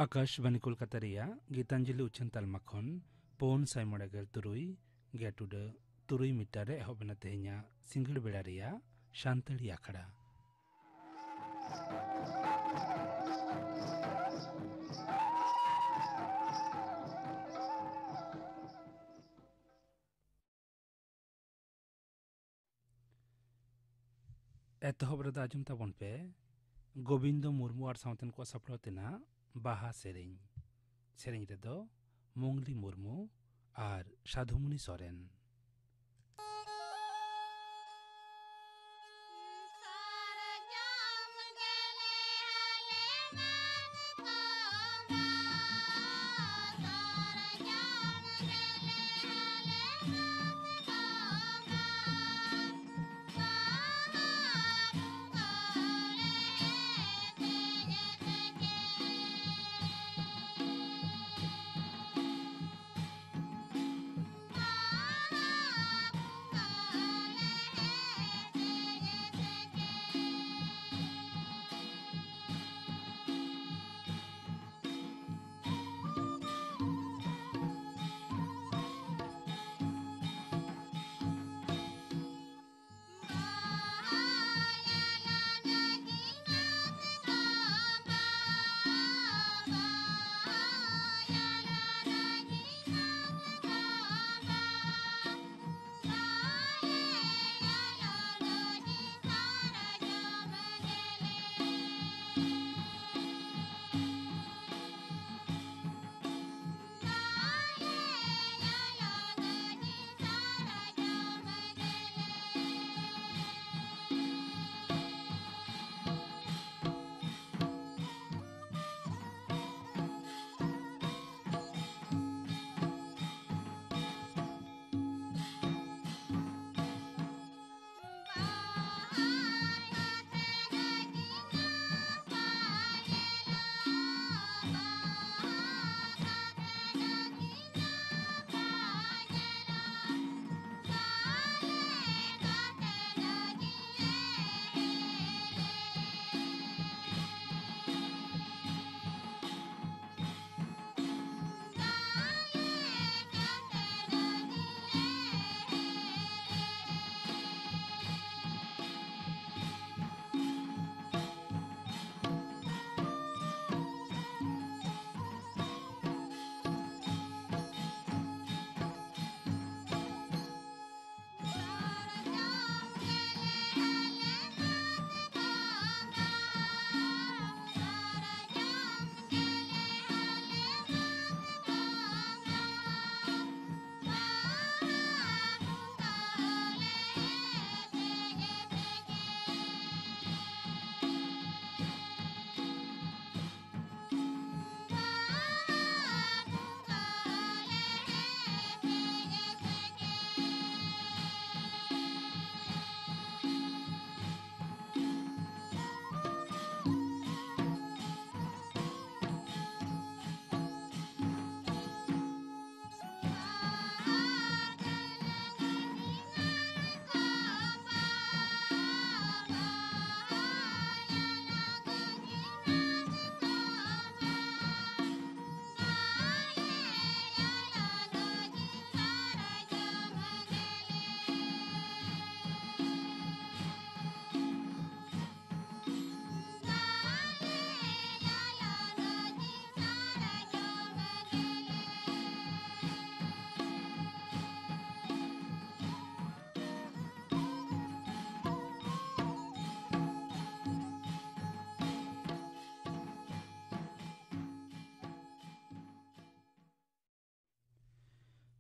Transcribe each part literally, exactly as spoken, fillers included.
ᱟᱠᱟᱥᱵᱟᱱᱤ ᱠᱳᱞᱠᱟᱛᱟ ᱨᱮᱭᱟᱜ ᱜᱤᱛᱟᱧᱡᱚᱞᱤ ᱩᱪᱷᱟᱹᱱ ᱛᱟᱞᱢᱟ ᱠᱷᱚᱱ ᱯᱩᱱ ᱥᱟᱭ ᱢᱚᱬᱮ ᱜᱮᱞ ᱛᱩᱨᱩᱭ ᱜᱮᱴ ᱩᱰᱟᱹ ᱛᱩᱨᱩᱭ ᱢᱤᱴᱟᱨ ᱨᱮ ᱮᱦᱚᱵ ᱮᱱᱟ ᱛᱮᱦᱮᱧᱟᱜ ᱥᱤᱸᱜᱟᱹᱲ ᱵᱮᱲᱟ ᱨᱮᱭᱟᱜ ᱥᱟᱱᱛᱟᱲᱤ ᱟᱠᱷᱲᱟ᱾ ᱮᱛᱚᱦᱚᱵ ᱨᱮᱫᱚ ᱟᱸᱡᱚᱢ ᱛᱟᱵᱚᱱ ᱯᱮ ᱜᱳᱵᱤᱱᱫᱚ ᱢᱩᱨᱢᱩ ᱟᱨ ᱥᱟᱶᱛᱮᱱ ᱠᱚᱣᱟᱜ ᱥᱟᱯᱲᱟᱣ ᱛᱮᱱᱟᱜ ᱵᱟᱦᱟ ᱥᱮᱨᱮᱧ᱾ ᱥᱮᱨᱮᱧ ᱨᱮᱫᱚ ᱢᱚᱝᱞᱤ ᱢᱩᱨᱢᱩ ᱟᱨ ᱥᱟᱫᱷᱩᱢᱩᱱᱤ ᱥᱚᱨᱮᱱ᱾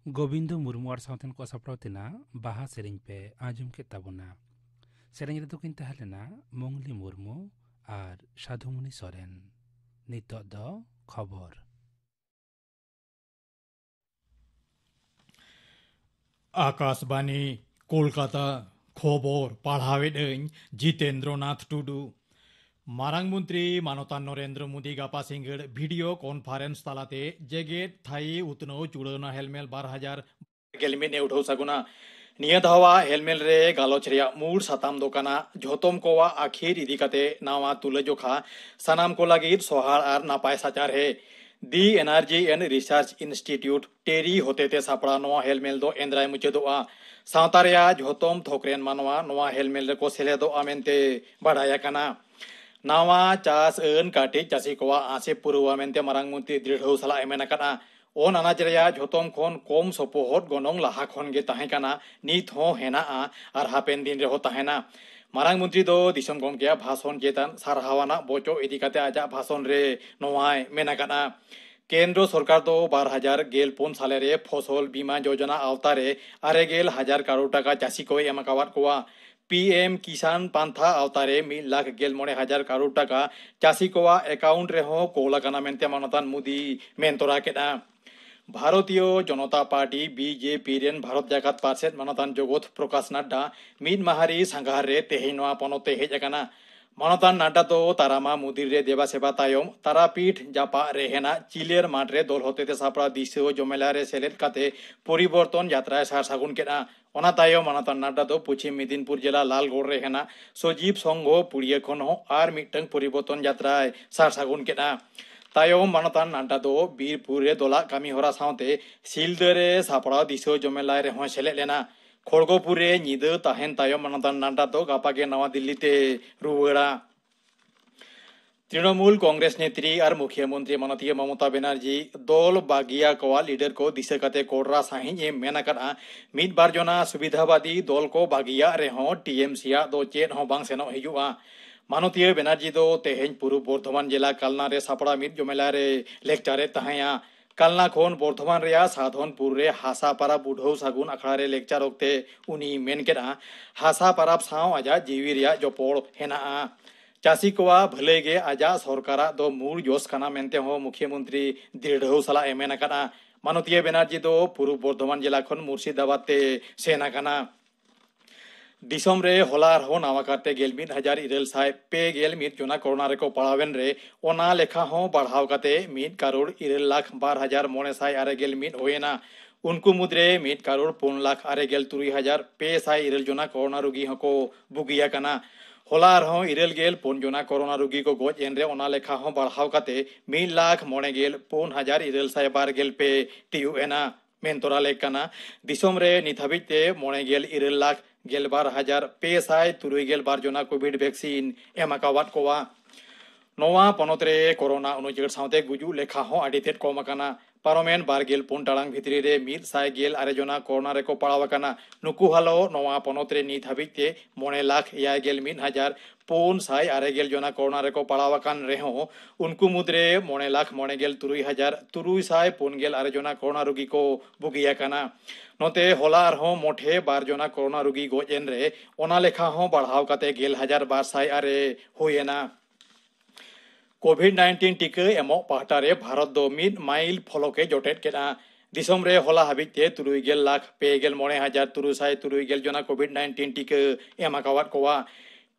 ᱜᱳᱵᱤᱱᱫᱚ ᱢᱩᱨᱢᱩ ᱟᱨ ᱥᱟᱶᱛᱮᱱ ᱠᱚ ᱥᱟᱯᱲᱟᱣ ᱛᱮᱱᱟᱜ ᱵᱟᱦᱟ ᱥᱮᱨᱮᱧ ᱯᱮ ᱟᱸᱡᱚᱢ ᱠᱮᱫ ᱛᱟᱵᱚᱱᱟ᱾ ᱥᱮᱨᱮᱧ ᱨᱮᱫᱚ ᱠᱤᱱ ᱛᱟᱦᱮᱸ ᱞᱮᱱᱟ ᱢᱚᱝᱞᱤ ᱢᱩᱨᱢᱩ ᱟᱨ ᱥᱟᱫᱷᱩᱢᱩᱱᱤ ᱥᱚᱨᱮᱱ᱾ ᱱᱤᱛᱚᱜ ᱫᱚ ᱠᱷᱚᱵᱚᱨ᱾ ᱟᱠᱟᱥᱵᱟᱱᱤ, ᱠᱳᱞᱠᱟᱛᱟ᱾ ᱠᱷᱚᱵᱚᱨ ᱯᱟᱲᱦᱟᱣᱮᱫ ᱟᱹᱧ ᱡᱤᱛᱮᱱᱫᱨᱚ ᱱᱟᱛᱷ ᱴᱩᱰᱩ᱾ ᱢᱟᱨᱟᱝ ᱢᱚᱱᱛᱨᱤ ᱢᱟᱱᱚᱛᱟᱱ ᱱᱚᱨᱮᱱᱫᱨᱚ ᱢᱳᱫᱤ ᱜᱟᱯᱟ ᱥᱤᱸᱜᱟᱹᱲ video conference ᱛᱟᱞᱟᱛᱮ ᱡᱮᱜᱮᱛ ᱛᱷᱟᱭᱤ ᱩᱛᱱᱟᱹᱣ ᱪᱩᱲᱟᱹᱣᱱᱟ ᱦᱮᱞᱢᱮᱞ ᱵᱟᱨ ᱦᱟᱡᱟᱨ ᱜᱮᱞ ᱢᱤᱫ ᱮ ᱩᱰᱷᱟᱹᱣ ᱥᱟᱹᱜᱩᱱᱟ᱾ ᱱᱤᱭᱟᱹ ᱫᱷᱟᱣᱟᱜ ᱦᱮᱞᱢᱮᱞ ᱨᱮ ᱜᱟᱞᱚᱪ ᱨᱮᱭᱟᱜ ᱢᱩᱲ ᱥᱟᱛᱟᱢ ᱫᱚ ᱠᱟᱱᱟ ᱡᱷᱚᱛᱚᱢ ᱠᱚᱣᱟᱜ ᱟᱹᱠᱷᱤᱨ ᱤᱫᱤ ᱠᱟᱛᱮ ᱱᱟᱣᱟ ᱛᱩᱞᱟᱹᱡᱚᱠᱷᱟ, ᱥᱟᱱᱟᱢ ᱠᱚ ᱞᱟᱹᱜᱤᱫ ᱥᱚᱦᱟᱨ ᱟᱨ ᱱᱟᱯᱟᱭ ᱥᱟᱪᱟᱨᱦᱮ᱾ The Energy and Research Institute, ᱴᱮᱨᱤ ᱦᱚᱛᱮᱛᱮ ᱥᱟᱯᱲᱟᱣ ᱱᱚᱣᱟ ᱦᱮᱞᱢᱮᱞ ᱫᱚ ᱮᱱᱫᱨᱟᱭ ᱢᱩᱪᱟᱹᱫᱚᱜᱼᱟ᱾ ᱥᱟᱶᱛᱟ ᱨᱮᱭᱟᱜ ᱡᱷᱚᱛᱚᱢ ᱛᱷᱚᱠ ᱨᱮᱱ ᱢᱟᱱᱣᱟ ᱱᱚᱣᱟ ᱦᱮᱞᱢᱮᱞ ᱨᱮᱠᱚ ᱥᱮᱞᱮᱫᱚᱜᱼᱟ ᱢᱮᱱᱛᱮ ᱵᱟᱰᱟᱭ ᱟᱠᱟᱱᱟ᱾ ᱱᱟᱣᱟ ᱪᱟᱥ ᱟᱹᱱ ᱠᱟᱹᱴᱤᱡ ᱪᱟᱹᱥᱤ ᱠᱚᱣᱟᱜ ᱟᱸᱥᱮ ᱯᱩᱨᱟᱹᱣᱟ ᱢᱮᱱᱛᱮ ᱢᱟᱨᱟᱝ ᱢᱚᱱᱛᱨᱤ ᱫᱨᱤᱲᱦᱟᱹᱣ ᱥᱟᱞᱟᱜ ᱮ ᱢᱮᱱ ᱟᱠᱟᱫᱼᱟ᱾ ᱚᱱ ᱟᱱᱟᱡ ᱨᱮᱭᱟᱜ ᱡᱷᱚᱛᱚᱢ ᱠᱷᱚᱱ ᱠᱚᱢ ᱥᱚᱯᱚᱦᱚᱫ ᱜᱚᱱᱚᱝ ᱞᱟᱦᱟ ᱠᱷᱚᱱ ᱜᱮ ᱛᱟᱦᱮᱸ ᱠᱟᱱᱟ, ᱱᱤᱛ ᱦᱚᱸ ᱦᱮᱱᱟᱜᱼᱟ ᱟᱨ ᱦᱟᱯᱮᱱ ᱫᱤᱱ ᱨᱮᱦᱚᱸ ᱛᱟᱦᱮᱱᱟ᱾ ᱢᱟᱨᱟᱝ ᱢᱚᱱᱛᱨᱤ ᱫᱚ ᱫᱤᱥᱚᱢ ᱜᱚᱢᱠᱮᱭᱟᱜ ᱵᱷᱟᱥᱚᱱ ᱪᱮᱛᱟᱱ ᱥᱟᱨᱦᱟᱣᱟᱱᱟᱜ ᱵᱚᱪᱚᱜ ᱤᱫᱤ ᱠᱟᱛᱮ ᱟᱡᱟᱜ ᱵᱷᱟᱥᱚᱱ ᱨᱮ ᱱᱚᱣᱟᱭ ᱢᱮᱱ ᱟᱠᱟᱫᱼᱟ, ᱠᱮᱱᱫᱨᱚ ᱥᱚᱨᱠᱟᱨ ᱫᱚ ᱵᱟᱨ ᱦᱟᱡᱟᱨ ᱜᱮᱞ ᱯᱩᱱ ᱥᱟᱞᱮ ᱨᱮ ᱯᱷᱚᱥᱚᱞ ᱵᱤᱢᱟ ᱡᱳᱡᱚᱱᱟ ᱟᱣᱛᱟ ᱨᱮ ᱟᱨᱮ ᱜᱮᱞ ᱦᱟᱡᱟᱨ ᱠᱟᱨᱳᱲ ᱴᱟᱠᱟ ᱪᱟᱹᱥᱤ ᱠᱚᱭ ᱮᱢ ᱟᱠᱟᱣᱟᱫ ᱠᱚᱣᱟ᱾ ᱯᱤ ᱮᱢ ᱠᱤᱥᱟᱱ ᱯᱟᱱᱛᱷᱟ ᱟᱣᱛᱟ ᱨᱮ ᱢᱤᱫ ᱞᱟᱠᱷ ᱜᱮᱞ ᱢᱚᱬᱮ ᱦᱟᱡᱟᱨ ᱠᱟᱨᱳᱲ ᱴᱟᱠᱟ ᱪᱟᱹᱥᱤ ᱠᱚᱣᱟᱜ account ᱨᱮᱦᱚᱸ ᱠᱳᱞ ᱟᱠᱟᱱᱟ ᱢᱮᱱᱛᱮ ᱢᱟᱱᱚᱛᱟᱱ ᱢᱳᱫᱤ ᱢᱮᱱ ᱛᱚᱨᱟ ᱠᱮᱫᱼᱟ᱾ Bharatiya Janata party, B J P, ᱨᱮᱱ ᱵᱷᱟᱨᱚᱛ ᱡᱟᱠᱟᱛ ᱯᱟᱨᱥᱮᱛ ᱢᱟᱱᱚᱛᱟᱱ ᱡᱚᱜᱚᱛ ᱯᱨᱚᱠᱟᱥ ᱱᱟᱰᱰᱟ ᱢᱤᱫ ᱢᱟᱦᱟᱨᱤ ᱥᱟᱸᱜᱷᱟᱨ ᱨᱮ ᱛᱮᱦᱮᱧ ᱱᱚᱣᱟ ᱯᱚᱱᱚᱛ ᱮ ᱦᱮᱡ ᱟᱠᱟᱱᱟ᱾ ᱢᱟᱱᱚᱛᱟᱱ ᱱᱟᱰᱰᱟ ᱫᱚ ᱛᱟᱨᱟᱢᱟ ᱢᱚᱱᱫᱤᱨ ᱨᱮ ᱫᱮᱵᱟ ᱥᱮᱵᱟ ᱛᱟᱭᱚᱢ ᱛᱟᱨᱟᱯᱤᱴ ᱡᱟᱯᱟᱜ ᱨᱮ ᱦᱮᱱᱟᱜ ᱪᱤᱞᱮᱨ ᱢᱟᱴᱷ ᱨᱮ ᱫᱚᱞ ᱦᱚᱛᱮᱛᱮ ᱥᱟᱯᱲᱟᱣ ᱫᱤᱥᱟᱹ ᱡᱚᱢᱮᱞᱟ ᱨᱮ ᱥᱮᱞᱮᱫ ᱠᱟᱛᱮ ᱯᱚᱨᱤᱵᱚᱨᱛᱚᱱ ᱡᱟᱛᱨᱟᱭ ᱥᱟᱨ ᱥᱟᱹᱜᱩᱱ ᱠᱮᱫᱼᱟ᱾ ᱚᱱᱟ ᱛᱟᱭᱚᱢ ᱢᱟᱱᱚᱛᱟᱱ ᱱᱟᱰᱰᱟ ᱫᱚ ᱯᱚᱪᱷᱤᱢ ᱢᱮᱫᱤᱱᱯᱩᱨ ᱡᱮᱞᱟ ᱞᱟᱞᱜᱚᱲ ᱨᱮ ᱦᱮᱱᱟᱜ ᱥᱚᱡᱤᱵ ᱥᱚᱝᱜᱷᱚ ᱯᱩᱲᱤᱭᱟᱹ ᱠᱷᱚᱱ ᱦᱚᱸ ᱟᱨ ᱢᱤᱫᱴᱟᱝ ᱯᱚᱨᱤᱵᱚᱨᱛᱚᱱ ᱡᱟᱛᱨᱟᱭ ᱥᱟᱨ ᱥᱟᱹᱜᱩᱱ ᱠᱮᱫᱼᱟ᱾ ᱛᱟᱭᱚᱢ ᱢᱟᱱᱚᱛᱟᱱ ᱱᱟᱰᱰᱟ ᱫᱚ ᱵᱤᱨᱯᱩᱨ ᱨᱮ ᱫᱚᱞᱟᱜ ᱠᱟᱹᱢᱤ ᱦᱚᱨᱟ ᱥᱟᱶᱛᱮ ᱥᱤᱞᱫᱟᱹ ᱨᱮ ᱥᱟᱯᱲᱟᱣ ᱫᱤᱥᱟᱹ ᱡᱚᱢᱮᱞᱟᱭ ᱨᱮᱦᱚᱸᱭ ᱥᱮᱞᱮᱫ ᱞᱮᱱᱟ᱾ ᱠᱷᱚᱲᱜᱚᱯᱩᱨ ᱨᱮ ᱧᱤᱫᱟᱹ ᱛᱟᱦᱮᱱ ᱛᱟᱭᱚᱢ ᱢᱟᱱᱚᱛᱟᱱ ᱱᱟᱰᱰᱟ ᱫᱚ ᱜᱟᱯᱟ ᱜᱮ ᱱᱟᱣᱟ ᱫᱤᱞᱞᱤ ᱛᱮ ᱨᱩᱣᱟᱹᱲᱟ᱾ ᱛᱨᱤᱱᱚᱢᱩᱞ ᱠᱚᱝᱜᱨᱮᱥ ᱱᱮᱛᱨᱤ ᱟᱨ ᱢᱩᱠᱷᱤᱭᱟᱹ ᱢᱚᱱᱛᱨᱤ ᱢᱟᱱᱚᱛᱤᱭᱟᱹ ᱢᱚᱢᱚᱛᱟ ᱵᱮᱱᱟᱨᱡᱤ ᱫᱚᱞ ᱵᱟᱹᱜᱤᱭᱟ ᱠᱚᱣᱟ ᱞᱤᱰᱟᱨ ᱠᱚ ᱫᱤᱥᱟᱹ ᱠᱟᱛᱮ ᱠᱚᱰᱨᱟ ᱥᱟᱹᱦᱤᱡ ᱮ ᱢᱮᱱ ᱟᱠᱟᱫᱼᱟ, ᱢᱤᱫ ᱵᱟᱨ ᱡᱚᱱᱟ ᱥᱩᱵᱤᱫᱷᱟᱵᱟᱫᱤ ᱫᱚᱞ ᱠᱚ ᱵᱟᱹᱜᱤᱭᱟᱜ ᱨᱮᱦᱚᱸ ᱴᱤ ᱮᱢ ᱥᱤ ᱟᱜ ᱫᱚ ᱪᱮᱫ ᱦᱚᱸ ᱵᱟᱝ ᱥᱮᱱᱚᱜ ᱦᱤᱡᱩᱜᱼᱟ᱾ ᱢᱟᱱᱚᱛᱤᱭᱟᱹ ᱵᱮᱱᱟᱨᱡᱤ ᱫᱚ ᱛᱮᱦᱮᱧ ᱯᱩᱨᱩᱵ ᱵᱚᱨᱫᱷᱚᱢᱟᱱ ᱡᱮᱞᱟ ᱠᱟᱞᱱᱟ ᱨᱮ ᱥᱟᱯᱲᱟᱣ ᱢᱤᱫ ᱡᱚᱢᱮᱞᱟ ᱨᱮ ᱞᱮᱠᱪᱟᱨᱮᱫ ᱛᱟᱦᱮᱸᱭᱟ᱾ ᱠᱟᱞᱱᱟ ᱠᱷᱚᱱ ᱵᱚᱨᱫᱷᱚᱢᱟᱱ ᱨᱮᱭᱟᱜ ᱥᱟᱫᱷᱚᱱᱯᱩᱨ ᱨᱮ ᱦᱟᱥᱟ ᱯᱟᱨᱟᱵᱽ ᱵᱩᱰᱷᱟᱹᱣ ᱥᱟᱹᱜᱩᱱ ᱟᱠᱷᱲᱟ ᱨᱮ ᱞᱮᱠᱪᱟᱨ ᱚᱠᱛᱮ ᱩᱱᱤᱭ ᱢᱮᱱ ᱠᱮᱫᱼᱟ, ᱦᱟᱥᱟ ᱯᱟᱨᱟᱵᱽ ᱥᱟᱶ ᱟᱡᱟᱜ ᱡᱤᱣᱤ ᱨᱮᱭᱟᱜ ᱡᱚᱯᱚᱲ ᱦᱮᱱᱟᱜᱼᱟ᱾ ᱪᱟᱹᱥᱤ ᱠᱚᱣᱟᱜ ᱵᱷᱟᱹᱞᱟᱹᱭ ᱜᱮ ᱟᱡᱟᱜ ᱥᱚᱨᱠᱟᱨᱟᱜ ᱫᱚ ᱢᱩᱲ ᱡᱚᱥ ᱠᱟᱱᱟ ᱢᱮᱱᱛᱮ ᱦᱚᱸ ᱢᱩᱠᱷᱭᱟᱹ ᱢᱚᱱᱛᱨᱤ ᱫᱤᱲᱰᱷᱟᱹᱣ ᱥᱟᱞᱟᱜ ᱮ ᱢᱮᱱ ᱟᱠᱟᱫᱼᱟ᱾ ᱢᱟᱱᱚᱛᱤᱭᱟᱹ ᱵᱮᱱᱟᱨᱡᱤ ᱫᱚ ᱯᱩᱨᱩᱵ ᱵᱚᱨᱫᱷᱚᱢᱟᱱ ᱡᱮᱞᱟ ᱠᱷᱚᱱ ᱢᱩᱨᱥᱤᱫᱟᱵᱟᱫᱽ ᱛᱮ ᱥᱮᱱ ᱟᱠᱟᱱᱟ᱾ ᱫᱤᱥᱚᱢ ᱨᱮ ᱦᱚᱞᱟ ᱟᱨᱦᱚᱸ ᱱᱟᱣᱟ ᱠᱟᱨᱛᱮ ᱜᱮᱞ ᱢᱤᱫ ᱦᱟᱡᱟᱨ ᱤᱨᱟᱹᱞ ᱥᱟᱭ ᱯᱮ ᱜᱮᱞ ᱢᱤᱫ ᱡᱚᱱᱟ ᱠᱳᱨᱳᱱᱟ ᱨᱮᱠᱚ ᱯᱟᱲᱟᱣᱮᱱ ᱨᱮ, ᱚᱱᱟ ᱞᱮᱠᱷᱟ ᱦᱚᱸ ᱵᱟᱲᱦᱟᱣ ᱠᱟᱛᱮ ᱢᱤᱫ ᱠᱟᱨᱳᱲ ᱤᱨᱟᱹᱞ ᱞᱟᱠᱷ ᱵᱟᱨ ᱦᱟᱡᱟᱨ ᱢᱚᱬᱮ ᱥᱟᱭ ᱟᱨᱮ ᱜᱮᱞ ᱢᱤᱫ ᱦᱩᱭᱮᱱᱟ᱾ ᱩᱱᱠᱩ ᱢᱩᱫᱽᱨᱮ ᱢᱤᱫ ᱠᱟᱨᱳᱲ ᱯᱩᱱ ᱞᱟᱠᱷ ᱟᱨᱮ ᱜᱮᱞ ᱛᱩᱨᱩᱭ ᱦᱟᱡᱟᱨ ᱯᱮ ᱥᱟᱭ ᱤᱨᱟᱹᱞ ᱡᱚᱱᱟ ᱠᱳᱨᱳᱱᱟ ᱨᱩᱜᱤ ᱦᱚᱸᱠᱚ ᱵᱩᱜᱤ ᱟᱠᱟᱱᱟ᱾ ᱦᱚᱞᱟ ᱟᱨᱦᱚᱸ ᱤᱨᱟᱹᱞ ᱜᱮᱞ ᱯᱩᱱ ᱡᱚᱱᱟ ᱠᱳᱨᱳᱱᱟ ᱨᱩᱜᱤ ᱠᱚ ᱜᱚᱡ ᱮᱱ ᱨᱮ, ᱚᱱᱟ ᱞᱮᱠᱷᱟ ᱦᱚᱸ ᱵᱟᱲᱦᱟᱣ ᱠᱟᱛᱮ ᱢᱤᱫ ᱞᱟᱠᱷ ᱢᱚᱬᱮ ᱜᱮᱞ ᱯᱩᱱ ᱦᱟᱡᱟᱨ ᱤᱨᱟᱹᱞ ᱥᱟᱭ ᱵᱟᱨ ᱜᱮᱞ ᱯᱮ ᱛᱤᱭᱩᱜ ᱮᱱᱟ᱾ ᱢᱮᱱ ᱛᱚᱨᱟ ᱞᱮᱠ ᱠᱟᱱᱟ, ᱫᱤᱥᱚᱢ ᱨᱮ ᱱᱤᱛ ᱦᱟᱹᱵᱤᱡ ᱛᱮ ᱢᱚᱬᱮ ᱜᱮᱞ ᱤᱨᱟᱹᱞ ᱞᱟᱠᱷ ᱜᱮᱞ ᱵᱟᱨ ᱦᱟᱡᱟᱨ ᱯᱮ ᱥᱟᱭ ᱛᱩᱨᱩᱭ ᱜᱮᱞ ᱵᱟᱨ ᱡᱚᱱᱟ ᱠᱳᱵᱷᱤᱰ ᱵᱷᱮᱠᱥᱤᱱ ᱮᱢ ᱟᱠᱟᱣᱟᱫ ᱠᱚᱣᱟ᱾ ᱱᱚᱣᱟ ᱯᱚᱱᱚᱛ ᱨᱮ ᱠᱳᱨᱳᱱᱟ ᱩᱱᱩᱪᱟᱹᱲ ᱥᱟᱶᱛᱮ ᱜᱩᱡᱩᱜ ᱞᱮᱠᱷᱟ ᱦᱚᱸ ᱟᱹᱰᱤ ᱛᱮᱫ ᱠᱚᱢ ᱟᱠᱟᱱᱟ᱾ ᱯᱟᱨᱚᱢᱮᱱ ᱵᱟᱨ ᱜᱮᱞ ᱯᱩᱱ ᱴᱟᱲᱟᱝ ᱵᱷᱤᱛᱨᱤ ᱨᱮ ᱢᱤᱫ ᱥᱟᱭ ᱜᱮᱞ ᱟᱨᱮ ᱡᱚᱱᱟ ᱠᱳᱨᱳᱱᱟ ᱨᱮᱠᱚ ᱯᱟᱲᱟᱣ ᱟᱠᱟᱱᱟ᱾ ᱱᱩᱠᱩ ᱦᱟᱞᱚ ᱱᱚᱣᱟ ᱯᱚᱱᱚᱛ ᱨᱮ ᱱᱤᱛ ᱦᱟᱹᱵᱤᱡ ᱛᱮ ᱢᱚᱬᱮ ᱞᱟᱠᱷ ᱮᱭᱟᱭ ᱜᱮᱞ ᱢᱤᱫ ᱦᱟᱡᱟᱨ ᱯᱩᱱ ᱥᱟᱭ ᱟᱨᱮ ᱜᱮᱞ ᱡᱚᱱᱟ ᱠᱳᱨᱳᱱᱟ ᱨᱮᱠᱚ ᱯᱟᱲᱟᱣ ᱟᱠᱟᱱ ᱨᱮᱦᱚᱸ, ᱩᱱᱠᱩ ᱢᱩᱫᱽᱨᱮ ᱢᱚᱬᱮ ᱞᱟᱠᱷ ᱢᱚᱬᱮ ᱜᱮᱞ ᱛᱩᱨᱩᱭ ᱦᱟᱡᱟᱨ ᱛᱩᱨᱩᱭ ᱥᱟᱭ ᱯᱩᱱ ᱜᱮᱞ ᱟᱨᱮ ᱡᱚᱱᱟ ᱠᱳᱨᱳᱱᱟ ᱨᱩᱜᱤ ᱠᱚ ᱵᱩᱜᱤ ᱟᱠᱟᱱᱟ᱾ ᱱᱚᱛᱮ ᱦᱚᱞᱟ ᱟᱨᱦᱚᱸ ᱢᱚᱴᱷᱮ ᱵᱟᱨ ᱡᱚᱱᱟ ᱠᱳᱨᱳᱱᱟ ᱨᱩᱜᱤ ᱜᱚᱡ ᱮᱱ ᱨᱮ, ᱚᱱᱟ ᱞᱮᱠᱷᱟ ᱦᱚᱸ ᱵᱟᱲᱦᱟᱣ ᱠᱟᱛᱮ ᱜᱮᱞ ᱦᱟᱡᱟᱨ ᱵᱟᱨ ᱥᱟᱭ ᱟᱨᱮ ᱦᱩᱭ ᱮᱱᱟ᱾ ᱠᱳᱵᱷᱤᱰ ᱱᱟᱭᱤᱱᱴᱤᱱ ᱴᱤᱠᱟᱹ ᱮᱢᱚᱜ ᱯᱟᱦᱴᱟ ᱨᱮ ᱵᱷᱟᱨᱚᱛ ᱫᱚ ᱢᱤᱫ ᱢᱟᱭᱤᱞ ᱯᱷᱚᱞᱚᱠ ᱮ ᱡᱚᱴᱮᱫ ᱠᱮᱫᱼᱟ᱾ ᱫᱤᱥᱚᱢ ᱨᱮ ᱦᱚᱞᱟ ᱦᱟᱹᱵᱤᱡ ᱛᱮ ᱛᱩᱨᱩᱭ ᱜᱮᱞ ᱞᱟᱠᱷ ᱯᱮ ᱜᱮᱞ ᱢᱚᱬᱮ ᱦᱟᱡᱟᱨ ᱛᱩᱨᱩᱭ ᱥᱟᱭ ᱛᱩᱨᱩᱭ ᱜᱮᱞ ᱡᱚᱱᱟ ᱠᱳᱵᱷᱤᱰ ᱱᱟᱭᱤᱱᱴᱤᱱ ᱴᱤᱠᱟᱹ ᱮᱢ ᱟᱠᱟᱣᱟᱫ ᱠᱚᱣᱟ᱾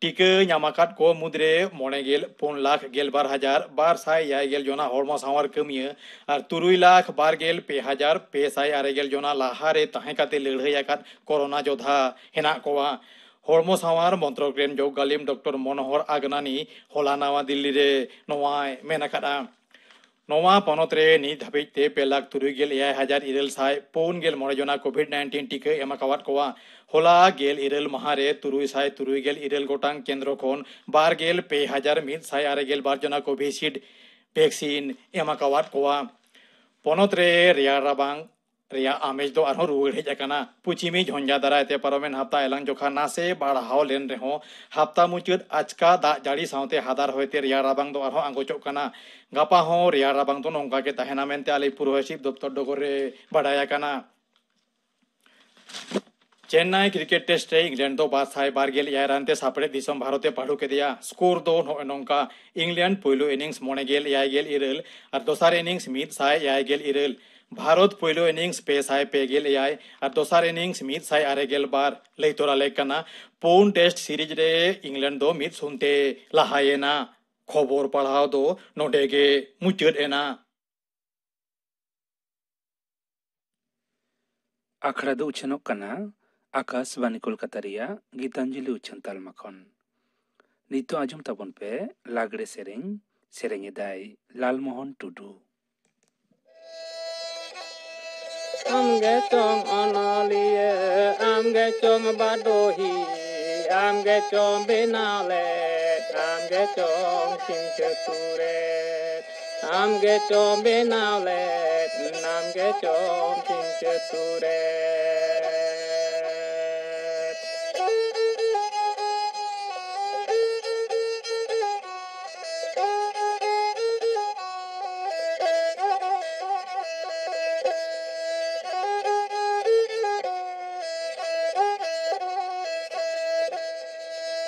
ᱴᱤᱠᱟᱹ ᱧᱟᱢ ᱟᱠᱟᱫ ᱠᱚ ᱢᱩᱫᱽᱨᱮ ᱢᱚᱬᱮ ᱜᱮᱞ ᱯᱩᱱ ᱞᱟᱠᱷ ᱜᱮᱞ ᱵᱟᱨ ᱦᱟᱡᱟᱨ ᱵᱟᱨ ᱥᱟᱭ ᱮᱭᱟᱭ ᱜᱮᱞ ᱡᱚᱱᱟ ᱦᱚᱲᱢᱚ ᱥᱟᱶᱟᱨ ᱠᱟᱹᱢᱤᱭᱟᱹ ᱟᱨ ᱛᱩᱨᱩᱭ ᱞᱟᱠᱷ ᱵᱟᱨ ᱜᱮᱞ ᱯᱮ ᱦᱟᱡᱟᱨ ᱯᱮ ᱥᱟᱭ ᱟᱨᱮ ᱜᱮᱞ ᱡᱚᱱᱟ ᱞᱟᱦᱟ ᱨᱮ ᱛᱟᱦᱮᱸ ᱠᱟᱛᱮ ᱞᱟᱹᱲᱦᱟᱹᱭ ᱟᱠᱟᱫ ᱠᱳᱨᱳᱱᱟ ᱡᱳᱫᱷᱟ ᱦᱮᱱᱟᱜ ᱠᱚᱣᱟ᱾ ᱦᱚᱲᱢᱚ ᱥᱟᱶᱟᱨ ᱢᱚᱱᱛᱨᱚᱠ ᱨᱮᱱ ᱡᱚᱜᱽ ᱜᱟᱹᱞᱤᱢ ᱰᱚᱠᱴᱚᱨ ᱢᱚᱱᱳᱦᱚᱨ ᱟᱜᱽᱱᱟᱱᱤ ᱦᱚᱞᱟ ᱱᱟᱣᱟ ᱫᱤᱞᱞᱤ ᱨᱮ ᱱᱚᱣᱟᱭ ᱢᱮᱱ ᱟᱠᱟᱫᱼᱟ᱾ ᱱᱚᱣᱟ ᱯᱚᱱᱚᱛ ᱨᱮ ᱱᱤᱛ ᱫᱷᱟᱹᱵᱤᱡ ᱛᱮ ᱯᱮ ᱞᱟᱠᱷ ᱛᱩᱨᱩᱭ ᱜᱮᱞ ᱮᱭᱟᱭ ᱦᱟᱡᱟᱨ ᱤᱨᱟᱹᱞ ᱥᱟᱭ ᱯᱩᱱ ᱜᱮᱞ ᱢᱚᱬᱮ ᱡᱚᱱᱟ ᱠᱳᱵᱷᱤᱰ ᱱᱟᱭᱤᱱᱴᱤᱱ ᱴᱤᱠᱟᱹ ᱮᱢ ᱟᱠᱟᱣᱟᱫ ᱠᱚᱣᱟ᱾ ᱦᱚᱞᱟ ᱜᱮᱞ ᱤᱨᱟᱹᱞ ᱢᱟᱦᱟ ᱨᱮ ᱛᱩᱨᱩᱭ ᱥᱟᱭ ᱛᱩᱨᱩᱭ ᱜᱮᱞ ᱤᱨᱟᱹᱞ ᱜᱚᱴᱟᱝ ᱠᱮᱱᱫᱨᱚ ᱠᱷᱚᱱ ᱵᱟᱨ ᱜᱮᱞ ᱯᱮ ᱦᱟᱡᱟᱨ ᱢᱤᱫ ᱥᱟᱭ ᱟᱨᱮ ᱜᱮᱞ ᱵᱟᱨ ᱡᱚᱱᱟ ᱠᱳᱵᱷᱤᱥᱤᱞᱰ ᱵᱷᱮᱠᱥᱤᱱ ᱮᱢ ᱟᱠᱟᱣᱟᱫ ᱠᱚᱣᱟ᱾ ᱯᱚᱱᱚᱛ ᱨᱮ ᱨᱮᱭᱟᱲ ᱨᱟᱵᱟᱝ ᱨᱮᱭᱟᱜ ᱟᱢᱮᱡ ᱫᱚ ᱟᱨᱦᱚᱸ ᱨᱩᱣᱟᱹᱲ ᱦᱮᱡ ᱟᱠᱟᱱᱟ᱾ ᱯᱚᱪᱷᱤᱢᱤ ᱡᱷᱚᱧᱡᱟ ᱫᱟᱨᱟᱭ ᱛᱮ ᱯᱟᱨᱚᱢᱮᱱ ᱦᱟᱯᱛᱟ ᱮᱞᱟᱝ ᱡᱚᱠᱷᱟ ᱱᱟᱥᱮ ᱵᱟᱲᱦᱟᱣ ᱞᱮᱱ ᱨᱮᱦᱚᱸ, ᱦᱟᱯᱛᱟ ᱢᱩᱪᱟᱹᱫ ᱟᱪᱠᱟ ᱫᱟᱜ ᱡᱟᱹᱲᱤ ᱥᱟᱶᱛᱮ ᱦᱟᱫᱟᱨ ᱦᱚᱭᱛᱮ ᱨᱮᱭᱟᱲ ᱨᱟᱵᱟᱝ ᱫᱚ ᱟᱨᱦᱚᱸ ᱟᱸᱜᱚᱪᱚᱜ ᱠᱟᱱᱟ᱾ ᱜᱟᱯᱟ ᱦᱚᱸ ᱨᱮᱭᱟᱲ ᱨᱟᱵᱟᱝ ᱫᱚ ᱱᱚᱝᱠᱟ ᱜᱮ ᱛᱟᱦᱮᱱᱟ ᱢᱮᱱᱛᱮ ᱟᱞᱤᱯᱩᱨ ᱦᱚᱭ ᱦᱤᱸᱥᱤᱫ ᱫᱚᱯᱛᱚᱨ ᱰᱚᱜᱚᱨ ᱨᱮ ᱵᱟᱰᱟᱭ ᱟᱠᱟᱱᱟ᱾ ᱪᱮᱱᱱᱟᱭ ᱠᱨᱤᱠᱮᱴ ᱴᱮᱥᱴ ᱨᱮ ᱤᱝᱞᱮᱱᱰ ᱫᱚ ᱵᱟᱨ ᱥᱟᱭ ᱵᱟᱨ ᱜᱮᱞ ᱮᱭᱟᱭ ᱨᱟᱱ ᱛᱮ ᱥᱟᱯᱲᱮᱫ ᱫᱤᱥᱚᱢ ᱵᱷᱟᱨᱚᱛ ᱮ ᱯᱟᱹᱰᱩ ᱠᱮᱫᱮᱭᱟ᱾ ᱥᱠᱳᱨ ᱫᱚ ᱱᱚᱜᱼᱚᱭ ᱱᱚᱝᱠᱟ: ᱤᱝᱞᱮᱱᱰ ᱯᱳᱭᱞᱳ ᱤᱱᱤᱝᱥ ᱢᱚᱬᱮ ᱜᱮᱞ ᱮᱭᱟᱭ ᱜᱮᱞ ᱤᱨᱟᱹᱞ ᱟᱨ ᱫᱚᱥᱟᱨ ᱤᱱᱤᱝᱥ ᱢᱤᱫ ᱥᱟᱭ ᱮᱭᱟᱭ ᱜᱮᱞ ᱤᱨᱟᱹᱞ᱾ ᱵᱷᱟᱨᱚᱛ ᱯᱳᱭᱞᱳ ᱤᱱᱤᱝᱥ ᱯᱮ ᱥᱟᱭ ᱯᱮ ᱜᱮᱞ ᱮᱭᱟᱭ ᱟᱨ ᱫᱚᱥᱟᱨ ᱤᱱᱤᱝᱥ ᱢᱤᱫ ᱥᱟᱭ ᱟᱨᱮ ᱜᱮᱞ ᱵᱟᱨ᱾ ᱞᱟᱹᱭ ᱛᱚᱨᱟ ᱞᱮᱠ ᱠᱟᱱᱟ, ᱯᱩᱱ ᱴᱮᱥᱴ ᱥᱤᱨᱤᱡᱽ ᱨᱮ ᱤᱝᱞᱮᱱᱰ ᱫᱚ ᱢᱤᱫ ᱥᱩᱱ ᱛᱮ ᱞᱟᱦᱟᱭᱮᱱᱟ᱾ ᱠᱷᱚᱵᱚᱨ ᱯᱟᱲᱦᱟᱣ ᱫᱚ ᱱᱚᱰᱮ ᱜᱮ ᱢᱩᱪᱟᱹᱫ ᱮᱱᱟ᱾ ᱟᱠᱷᱲᱟ ᱫᱚ ᱩᱪᱷᱟᱹᱱᱚᱜ ᱠᱟᱱᱟ ᱟᱠᱟᱥᱵᱟᱱᱤ ᱠᱳᱞᱠᱟᱛᱟ ᱨᱮᱭᱟᱜ ᱜᱤᱛᱟᱧᱡᱚᱞᱤ ᱩᱪᱷᱟᱹᱱ ᱛᱟᱞᱢᱟ ᱠᱷᱚᱱ᱾ ᱱᱤᱛᱚᱜ ᱟᱸᱡᱚᱢ ᱛᱟᱵᱚᱱ ᱯᱮ ᱞᱟᱜᱽᱲᱮ ᱥᱮᱨᱮᱧ᱾ ᱥᱮᱨᱮᱧ ᱮᱫᱟᱭ ᱞᱟᱞᱢᱳᱦᱚᱱ ᱴᱩᱰᱩ᱾ ᱟᱢ ᱜᱮ ᱪᱚᱝ ᱚᱱᱚᱞᱤᱭᱟᱹ, ᱟᱢ ᱜᱮ ᱪᱚᱝ ᱵᱟᱰᱚᱦᱤ, ᱟᱢ ᱜᱮ ᱪᱚᱝ ᱵᱮᱱᱟᱣ ᱞᱮᱫ, ᱟᱢ ᱜᱮ ᱪᱚᱝ ᱪᱤᱱᱛᱟᱹ ᱛᱩᱨᱮᱫ, ᱟᱢ ᱜᱮ ᱪᱚᱝ ᱵᱮᱱᱟᱣ ᱞᱮᱫ, ᱟᱢ ᱜᱮ ᱪᱚᱝ ᱪᱤᱱᱛᱟᱹ ᱛᱩᱨᱮᱫ᱾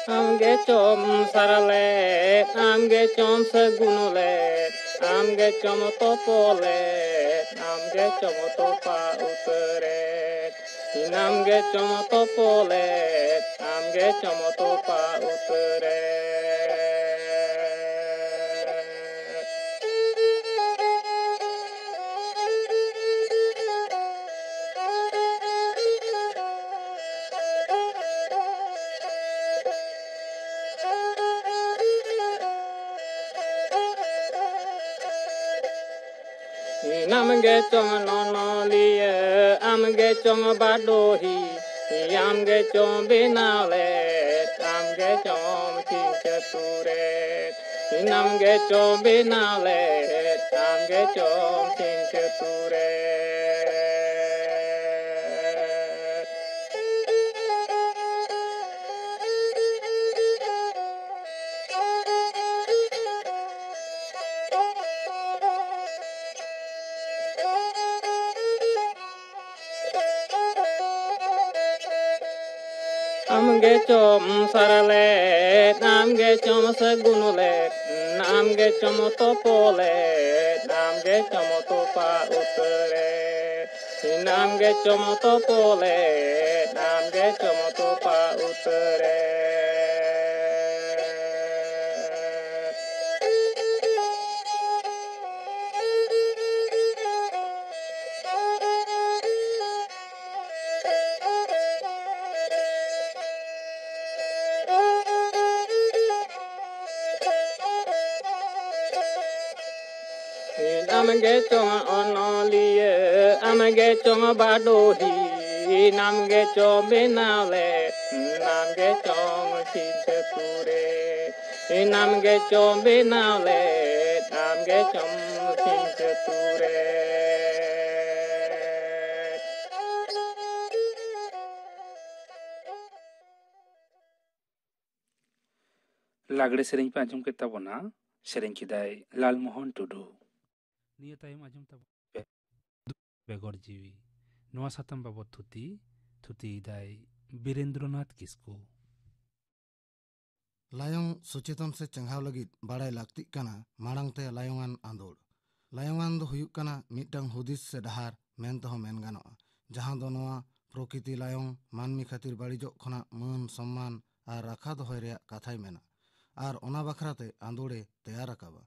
ᱟᱢ ᱜᱮ ᱪᱚᱢ ᱥᱟᱨ ᱞᱮᱫ, ᱟᱢ ᱜᱮ ᱪᱚᱢ ᱥᱟᱹᱜᱩᱱ ᱞᱮᱫ, ᱟᱢ ᱜᱮ ᱪᱚᱢ ᱛᱚᱯᱚᱞᱮᱫ, ᱟᱢ ᱜᱮ ᱪᱚᱢ ᱛᱚᱯᱟ ᱩᱛᱟᱹᱨᱮᱫ᱾ ᱤᱱᱟᱢ ᱜᱮ ᱪᱚᱢ ᱛᱚᱯᱚᱞᱮᱫ, ᱟᱢ ᱜᱮ ᱪᱚᱢ ᱛᱚᱯᱟ ᱩᱛᱟᱹᱨᱮᱫ᱾ ᱤᱱᱟᱢ ᱜᱮ ᱪᱚᱝ ᱱᱚᱱᱚᱞᱤᱭᱟᱹ, ᱟᱢ ᱜᱮ ᱪᱚᱝ ᱵᱟᱰᱚᱦᱤ, ᱟᱢ ᱜᱮ ᱪᱚᱝ ᱵᱮᱱᱟᱣ ᱞᱮᱫ, ᱟᱢ ᱜᱮ ᱪᱚᱝ ᱪᱤᱱᱛᱟᱹ ᱛᱩᱨᱮᱫ᱾ ᱤᱱᱟᱢ ᱜᱮ ᱪᱚᱝ ᱵᱮᱱᱟᱣ ᱞᱮᱫ, ᱟᱢ ᱜᱮ ᱪᱚᱝ ᱪᱤᱱᱛᱟᱹ ᱛᱩᱨᱮᱫ᱾ ᱟᱢ ᱜᱮ ᱪᱚᱢ ᱥᱟᱨ ᱞᱮᱫ, ᱟᱢ ᱜᱮ ᱪᱚᱢ ᱥᱟᱹᱜᱩᱱ ᱞᱮᱫ, ᱟᱢ ᱜᱮ ᱪᱚᱢ ᱛᱚᱯᱚ ᱞᱮᱫ, ᱟᱢ ᱜᱮ ᱪᱚᱢ ᱛᱚᱯᱟ ᱩᱛᱟᱹᱨᱮᱫ᱾ ᱟᱢ ᱜᱮ ᱪᱚᱢ ᱛᱚᱯᱚ ᱞᱮᱫ, ᱟᱢ ᱜᱮ ᱪᱚᱢ ᱛᱚᱯᱟ ᱩᱛᱟᱹᱨᱮᱫ᱾ ᱟᱢ ᱜᱮ ᱪᱚᱝ ᱚᱱᱚᱞᱤᱭᱟᱹ, ᱟᱢ ᱜᱮ ᱪᱚᱝ ᱵᱟᱰᱚᱦᱤ, ᱟᱢ ᱜᱮ ᱪᱚᱝ ᱵᱮᱱᱟᱣ ᱞᱮᱫ, ᱟᱢ ᱜᱮ ᱪᱚᱝ ᱥᱤᱧ ᱪᱟᱹᱛᱩᱨᱮ, ᱟᱢ ᱜᱮ ᱪᱚᱝ ᱵᱮᱱᱟᱣ ᱞᱮᱫ, ᱟᱢ ᱜᱮ ᱪᱚᱝ ᱥᱤᱧ ᱪᱟᱹᱛᱩᱨᱮ᱾ ᱞᱟᱜᱽᱲᱮ ᱥᱮᱨᱮᱧ ᱯᱮ ᱟᱸᱡᱚᱢ ᱠᱮᱫ ᱛᱟᱵᱚᱱᱟ, ᱥᱮᱨᱮᱧ ᱠᱮᱫᱟᱭ ᱞᱟᱞᱢᱳᱦᱚᱱ ᱴᱩᱰᱩ᱾ ᱱᱤᱭᱟᱹ ᱛᱟᱭᱚᱢ ᱟᱸᱡᱚᱢ ᱛᱟᱵᱚᱱ ᱯᱮ ᱵᱮᱜᱚᱨ ᱡᱤᱣᱤ᱾ ᱱᱚᱣᱟ ᱥᱟᱛᱟᱢ ᱵᱟᱵᱚᱛ ᱛᱷᱩᱛᱤ, ᱛᱷᱩᱛᱤᱭᱮᱫᱟᱭ ᱵᱤᱨᱮᱱᱫᱨᱚᱱᱟᱛᱷ ᱠᱤᱥᱠᱩ᱾ ᱞᱟᱭᱚᱝ ᱥᱚᱪᱮᱛᱚᱱ ᱥᱮ ᱪᱮᱸᱜᱷᱟᱣ ᱞᱟᱹᱜᱤᱫ ᱵᱟᱲᱟᱭ ᱞᱟᱹᱠᱛᱤᱜ ᱠᱟᱱᱟ ᱢᱟᱲᱟᱝ ᱛᱮ ᱞᱟᱭᱚᱝᱟᱱ ᱟᱸᱫᱳᱲ᱾ ᱞᱟᱭᱚᱝᱟᱱ ᱫᱚ ᱦᱩᱭᱩᱜ ᱠᱟᱱᱟ ᱢᱤᱫᱴᱟᱝ ᱦᱩᱫᱤᱥ ᱥᱮ ᱰᱟᱦᱟᱨ ᱢᱮᱱ ᱛᱮᱦᱚᱸ ᱢᱮᱱ ᱜᱟᱱᱚᱜᱼᱟ, ᱡᱟᱦᱟᱸ ᱫᱚ ᱱᱚᱣᱟ ᱯᱨᱚᱠᱤᱛᱤ ᱞᱟᱭᱚᱝ ᱢᱟᱹᱱᱢᱤ ᱠᱷᱟᱹᱛᱤᱨ ᱵᱟᱹᱲᱤᱡᱚᱜ ᱠᱷᱚᱱᱟᱜ ᱢᱟᱹᱱ, ᱥᱚᱢᱢᱟᱱ ᱟᱨ ᱨᱟᱠᱷᱟ ᱫᱚᱦᱚᱭ ᱨᱮᱭᱟᱜ ᱠᱟᱛᱷᱟᱭ ᱢᱮᱱᱟ᱾ ᱟᱨ ᱚᱱᱟ ᱵᱟᱠᱷᱨᱟ ᱛᱮ ᱟᱸᱫᱳᱲᱮ ᱛᱮᱭᱟᱨ ᱟᱠᱟᱵᱟ᱾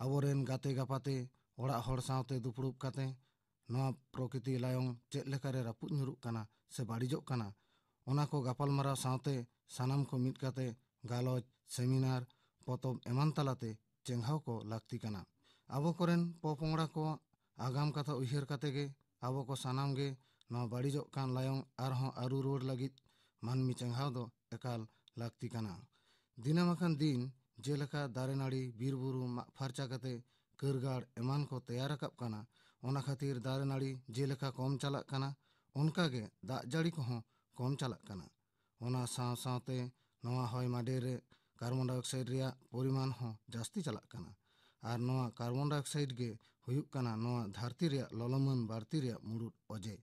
ᱟᱵᱚᱨᱮᱱ ᱜᱟᱛᱮ ᱜᱟᱯᱟᱛᱮ, ᱚᱲᱟᱜ ᱦᱚᱲ ᱥᱟᱶᱛᱮ ᱫᱩᱯᱲᱩᱵ ᱠᱟᱛᱮ ᱱᱚᱣᱟ ᱯᱨᱚᱠᱤᱛᱤ ᱞᱟᱭᱚᱝ ᱪᱮᱫ ᱞᱮᱠᱟᱨᱮ ᱨᱟᱹᱯᱩᱫ ᱧᱩᱨᱩᱜ ᱠᱟᱱᱟ ᱥᱮ ᱵᱟᱹᱲᱤᱡᱚᱜ ᱠᱟᱱᱟ, ᱚᱱᱟ ᱠᱚ ᱜᱟᱯᱟᱞᱢᱟᱨᱟᱣ ᱥᱟᱶᱛᱮ ᱥᱟᱱᱟᱢ ᱠᱚ ᱢᱤᱫ ᱠᱟᱛᱮ ᱜᱟᱞᱚᱪ, ᱥᱮᱢᱤᱱᱟᱨ, ᱯᱚᱛᱚᱵ ᱮᱢᱟᱱ ᱛᱟᱞᱟᱛᱮ ᱪᱮᱸᱜᱷᱟᱣ ᱠᱚ ᱞᱟᱹᱠᱛᱤ ᱠᱟᱱᱟ᱾ ᱟᱵᱚ ᱠᱚᱨᱮᱱ ᱯᱚᱯᱚᱝᱲᱟ ᱠᱚᱣᱟᱜ ᱟᱜᱟᱢ ᱠᱟᱛᱷᱟ ᱩᱭᱦᱟᱹᱨ ᱠᱟᱛᱮ ᱜᱮ ᱟᱵᱚ ᱠᱚ ᱥᱟᱱᱟᱢ ᱜᱮ ᱱᱚᱣᱟ ᱵᱟᱹᱲᱤᱡᱚᱜ ᱠᱟᱱ ᱞᱟᱭᱚᱝ ᱟᱨᱦᱚᱸ ᱟᱹᱨᱩ ᱨᱩᱣᱟᱹᱲ ᱞᱟᱹᱜᱤᱫ ᱢᱟᱹᱱᱢᱤ ᱪᱮᱸᱜᱷᱟᱣ ᱫᱚ ᱮᱠᱟᱞ ᱞᱟᱹᱠᱛᱤ ᱠᱟᱱᱟ᱾ ᱫᱤᱱᱟᱹᱢ ᱟᱠᱟᱱ ᱫᱤᱱ ᱡᱮᱞᱮᱠᱟ ᱫᱟᱨᱮ ᱱᱟᱹᱲᱤ, ᱵᱤᱨ ᱵᱩᱨᱩ ᱢᱟᱜ ᱯᱷᱟᱨᱪᱟ ᱠᱟᱛᱮ ᱠᱟᱹᱨᱜᱟᱲ ᱮᱢᱟᱱ ᱠᱚ ᱛᱮᱭᱟᱨ ᱨᱟᱠᱟᱵ ᱠᱟᱱᱟ, ᱚᱱᱟ ᱠᱷᱟᱹᱛᱤᱨ ᱫᱟᱨᱮ ᱱᱟᱹᱲᱤ ᱡᱮᱞᱮᱠᱟ ᱠᱚᱢ ᱪᱟᱞᱟᱜ ᱠᱟᱱᱟ, ᱚᱱᱠᱟ ᱜᱮ ᱫᱟᱜ ᱡᱟᱹᱲᱤ ᱠᱚᱦᱚᱸ ᱠᱚᱢ ᱪᱟᱞᱟᱜ ᱠᱟᱱᱟ᱾ ᱚᱱᱟ ᱥᱟᱶ ᱥᱟᱶᱛᱮ ᱱᱚᱣᱟ ᱦᱚᱭ ᱢᱟᱰᱮᱨ ᱨᱮ ᱠᱟᱨᱵᱚᱱ ᱰᱟᱭᱚᱠᱥᱟᱭᱤᱰ ᱨᱮᱭᱟᱜ ᱯᱚᱨᱤᱢᱟᱱ ᱦᱚᱸ ᱡᱟᱹᱥᱛᱤ ᱪᱟᱞᱟᱜ ᱠᱟᱱᱟ᱾ ᱟᱨ ᱱᱚᱣᱟ ᱠᱟᱨᱵᱚᱱ ᱰᱟᱭᱚᱠᱥᱟᱭᱤᱰ ᱜᱮ ᱦᱩᱭᱩᱜ ᱠᱟᱱᱟ ᱱᱚᱣᱟ ᱫᱷᱟᱹᱨᱛᱤ ᱨᱮᱭᱟᱜ ᱞᱚᱞᱚᱢᱟᱹᱱ ᱵᱟᱹᱲᱛᱤ ᱨᱮᱭᱟᱜ ᱢᱩᱲᱩᱫ ᱚᱡᱮ᱾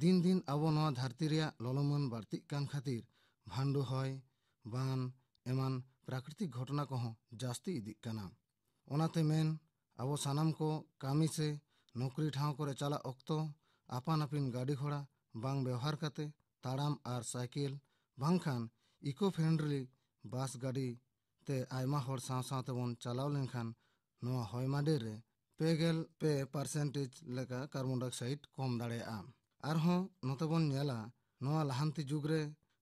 ᱫᱤᱱ ᱫᱤᱱ ᱟᱵᱚ ᱱᱚᱣᱟ ᱫᱷᱟᱹᱨᱛᱤ ᱨᱮᱭᱟᱜ ᱞᱚᱞᱚᱢᱟᱹᱱ ᱵᱟᱹᱲᱛᱤᱜ ᱠᱟᱱ ᱠᱷᱟᱹᱛᱤᱨ ᱵᱷᱟᱱᱰᱩ ᱦᱚᱭ, ᱵᱟᱱ ᱮᱢᱟᱱ ᱯᱨᱟᱠᱨᱤᱛᱤᱠ ᱜᱷᱚᱴᱚᱱᱟ ᱠᱚᱦᱚᱸ ᱡᱟᱹᱥᱛᱤ ᱤᱫᱤᱜ ᱠᱟᱱᱟ᱾ ᱚᱱᱟᱛᱮ ᱢᱮᱱ, ᱟᱵᱚ ᱥᱟᱱᱟᱢ ᱠᱚ ᱠᱟᱹᱢᱤ ᱥᱮ ᱱᱚᱠᱨᱤ ᱴᱷᱟᱶ ᱠᱚᱨᱮ ᱪᱟᱞᱟᱜ ᱚᱠᱛᱚ ᱟᱯᱟᱱ ᱟᱹᱯᱤᱱ ᱜᱟᱹᱰᱤ ᱜᱷᱚᱲᱟ ᱵᱟᱝ ᱵᱮᱣᱦᱟᱨ ᱠᱟᱛᱮ ᱛᱟᱲᱟᱢ ᱟᱨ ᱥᱟᱭᱠᱮᱞ ᱵᱟᱝᱠᱷᱟᱱ eco friendly ᱵᱟᱥ ᱜᱟᱹᱰᱤ ᱛᱮ ᱟᱭᱢᱟ ᱦᱚᱲ ᱥᱟᱶ ᱥᱟᱶ ᱛᱮᱵᱚᱱ ᱪᱟᱞᱟᱣ ᱞᱮᱱᱠᱷᱟᱱ ᱱᱚᱣᱟ ᱦᱚᱭ ᱢᱟᱰᱮᱨ ᱨᱮ ᱯᱮ ᱜᱮᱞ ᱯᱮ percentage ᱞᱮᱠᱟ carbon dioxide ᱠᱚᱢ ᱫᱟᱲᱮᱭᱟᱜᱼᱟ᱾ ᱟᱨᱦᱚᱸ ᱱᱚᱛᱮ ᱵᱚᱱ ᱧᱮᱞᱟ, ᱱᱚᱣᱟ ᱞᱟᱦᱟᱱᱛᱤ ᱡᱩᱜᱽ ᱨᱮ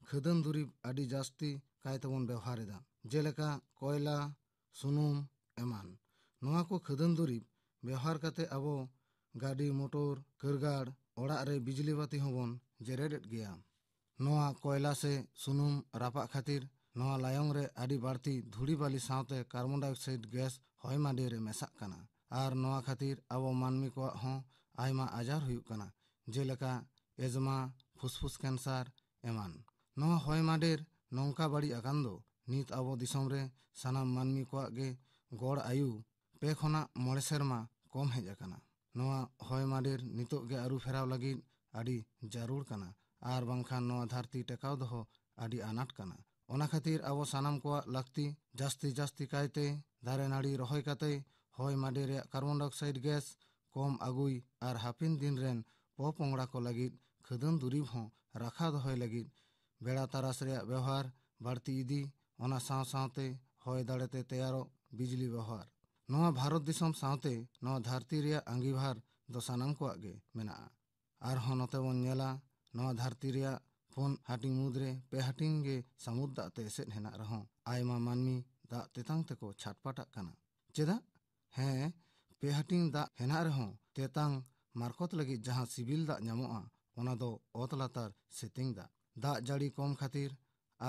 ᱠᱷᱟᱹᱫᱟᱹᱱ ᱫᱩᱨᱤᱵᱽ ᱟᱹᱰᱤ ᱡᱟᱹᱥᱛᱤ ᱠᱟᱭ ᱛᱮᱵᱚᱱ ᱵᱮᱣᱦᱟᱨ ᱮᱫᱟ, ᱡᱮᱞᱮᱠᱟ ᱠᱚᱭᱞᱟ, ᱥᱩᱱᱩᱢ ᱮᱢᱟᱱ᱾ ᱱᱚᱣᱟ ᱠᱚ ᱠᱷᱟᱹᱫᱟᱹᱱ ᱫᱩᱨᱤᱵᱽ ᱵᱮᱣᱦᱟᱨ ᱠᱟᱛᱮ ᱟᱵᱚ ᱜᱟᱹᱰᱤ, ᱢᱚᱴᱚᱨ, ᱠᱟᱹᱨᱜᱟᱲ, ᱚᱲᱟᱜ ᱨᱮ ᱵᱤᱡᱽᱞᱤ ᱵᱟᱹᱛᱤ ᱦᱚᱸᱵᱚᱱ ᱡᱮᱨᱮᱫ ᱮᱫ ᱜᱮᱭᱟ᱾ ᱱᱚᱣᱟ ᱠᱚᱭᱞᱟ ᱥᱮ ᱥᱩᱱᱩᱢ ᱨᱟᱯᱟᱜ ᱠᱷᱟᱹᱛᱤᱨ ᱱᱚᱣᱟ ᱞᱟᱭᱚᱝ ᱨᱮ ᱟᱹᱰᱤ ᱵᱟᱹᱲᱛᱤ ᱫᱷᱩᱲᱤ ᱵᱟᱹᱞᱤ ᱥᱟᱶᱛᱮ carbon dioxide gas ᱦᱚᱭ ᱢᱟᱰᱮ ᱨᱮ ᱢᱮᱥᱟᱜ ᱠᱟᱱᱟ᱾ ᱟᱨ ᱱᱚᱣᱟ ᱠᱷᱟᱹᱛᱤᱨ ᱟᱵᱚ ᱢᱟᱹᱱᱢᱤ ᱠᱚᱣᱟᱜ ᱦᱚᱸ ᱟᱭᱢᱟ ᱟᱡᱟᱨ ᱦᱩᱭᱩᱜ ᱠᱟᱱᱟ, ᱡᱮᱞᱮᱠᱟ ᱮᱡᱽᱢᱟ, ᱯᱷᱩᱥᱯᱷᱩᱥ cancer ᱮᱢᱟᱱ᱾ ᱱᱚᱣᱟ ᱦᱚᱭ ᱢᱟᱰᱮᱨ ᱱᱚᱝᱠᱟ ᱵᱟᱹᱲᱤᱡ ᱟᱠᱟᱱ ᱫᱚ ᱱᱤᱛ ᱟᱵᱚ ᱫᱤᱥᱚᱢ ᱨᱮ ᱥᱟᱱᱟᱢ ᱢᱟᱹᱱᱢᱤ ᱠᱚᱣᱟᱜ ᱜᱮ ᱜᱚᱲ ᱟᱭᱩ ᱯᱮ ᱠᱷᱚᱱᱟᱜ ᱢᱚᱬᱮ ᱥᱮᱨᱢᱟ ᱠᱚᱢ ᱦᱮᱡ ᱟᱠᱟᱱᱟ᱾ ᱱᱚᱣᱟ ᱦᱚᱭ ᱢᱟᱰᱮᱨ ᱱᱤᱛᱚᱜ ᱜᱮ ᱟᱹᱨᱩ ᱯᱷᱮᱨᱟᱣ ᱞᱟᱹᱜᱤᱫ ᱟᱹᱰᱤ ᱡᱟᱹᱨᱩᱲ ᱠᱟᱱᱟ, ᱟᱨ ᱵᱟᱝᱠᱷᱟᱱ ᱱᱚᱣᱟ ᱫᱷᱟᱹᱨᱛᱤ ᱴᱮᱠᱟᱣ ᱫᱚᱦᱚ ᱟᱹᱰᱤ ᱟᱱᱟᱴ ᱠᱟᱱᱟ᱾ ᱚᱱᱟ ᱠᱷᱟᱹᱛᱤᱨ ᱟᱵᱚ ᱥᱟᱱᱟᱢ ᱠᱚᱣᱟᱜ ᱞᱟᱹᱠᱛᱤ ᱡᱟᱹᱥᱛᱤ ᱡᱟᱹᱥᱛᱤ ᱠᱟᱭᱛᱮ ᱫᱟᱨᱮ ᱱᱟᱹᱲᱤ ᱨᱚᱦᱚᱭ ᱠᱟᱛᱮ ᱦᱚᱭ ᱢᱟᱰᱮ ᱨᱮᱭᱟᱜ carbon dioxide gas ᱠᱚᱢ ᱟᱹᱜᱩᱭ ᱟᱨ ᱦᱟᱯᱮᱱ ᱫᱤᱱ ᱨᱮᱱ ᱯᱚᱯᱚᱝᱲᱟ ᱠᱚ ᱞᱟᱹᱜᱤᱫ ᱠᱷᱟᱹᱫᱟᱹᱱ ᱫᱩᱨᱤᱵᱽ ᱦᱚᱸ ᱨᱟᱠᱷᱟ ᱫᱚᱦᱚᱭ ᱞᱟᱹᱜᱤᱫ ᱵᱮᱲᱟ ᱛᱟᱨᱟᱥ ᱨᱮᱭᱟᱜ ᱵᱮᱣᱦᱟᱨ ᱵᱟᱹᱲᱛᱤ ᱤᱫᱤ, ᱚᱱᱟ ᱥᱟᱶ ᱥᱟᱶᱛᱮ ᱦᱚᱭ ᱫᱟᱲᱮᱛᱮ ᱛᱮᱭᱟᱨᱚᱜ ᱵᱤᱡᱽᱞᱤ ᱵᱮᱣᱦᱟᱨ᱾ ᱱᱚᱣᱟ ᱵᱷᱟᱨᱚᱛ ᱫᱤᱥᱚᱢ ᱥᱟᱶᱛᱮ ᱱᱚᱣᱟ ᱫᱷᱟᱹᱨᱛᱤ ᱨᱮᱭᱟᱜ ᱟᱸᱜᱤᱵᱷᱟᱨ ᱫᱚ ᱥᱟᱱᱟᱢ ᱠᱚᱣᱟᱜ ᱜᱮ ᱢᱮᱱᱟᱜᱼᱟ᱾ ᱟᱨᱦᱚᱸ ᱱᱚᱛᱮ ᱵᱚᱱ ᱧᱮᱞᱟ, ᱱᱚᱣᱟ ᱫᱷᱟᱹᱨᱛᱤ ᱨᱮᱭᱟᱜ ᱯᱩᱱ ᱦᱟᱹᱴᱤᱧ ᱢᱩᱫᱽᱨᱮ ᱯᱮ ᱦᱟᱹᱴᱤᱧ ᱜᱮ ᱥᱟᱹᱢᱩᱫ ᱫᱟᱜ ᱛᱮ ᱮᱥᱮᱫ ᱦᱮᱱᱟᱜ ᱨᱮᱦᱚᱸ ᱟᱭᱢᱟ ᱢᱟᱹᱱᱢᱤ ᱫᱟᱜ ᱛᱮᱛᱟᱝ ᱛᱮᱠᱚ ᱪᱷᱟᱴᱯᱟᱴᱟᱜ ᱠᱟᱱᱟ᱾ ᱪᱮᱫᱟᱜ? ᱦᱮᱸ, ᱯᱮ ᱦᱟᱹᱴᱤᱧ ᱫᱟᱜ ᱦᱮᱱᱟᱜ ᱨᱮᱦᱚᱸ ᱛᱮᱛᱟᱝ ᱢᱟᱨᱠᱚᱛ ᱞᱟᱹᱜᱤᱫ ᱡᱟᱦᱟᱸ ᱥᱤᱵᱤᱞ ᱫᱟᱜ ᱧᱟᱢᱚᱜᱼᱟ, ᱚᱱᱟ ᱫᱚ ᱚᱛ ᱞᱟᱛᱟᱨ ᱥᱮᱛᱮᱧ ᱫᱟᱜ᱾ ᱫᱟᱜ ᱡᱟᱹᱲᱤ ᱠᱚᱢ ᱠᱷᱟᱹᱛᱤᱨ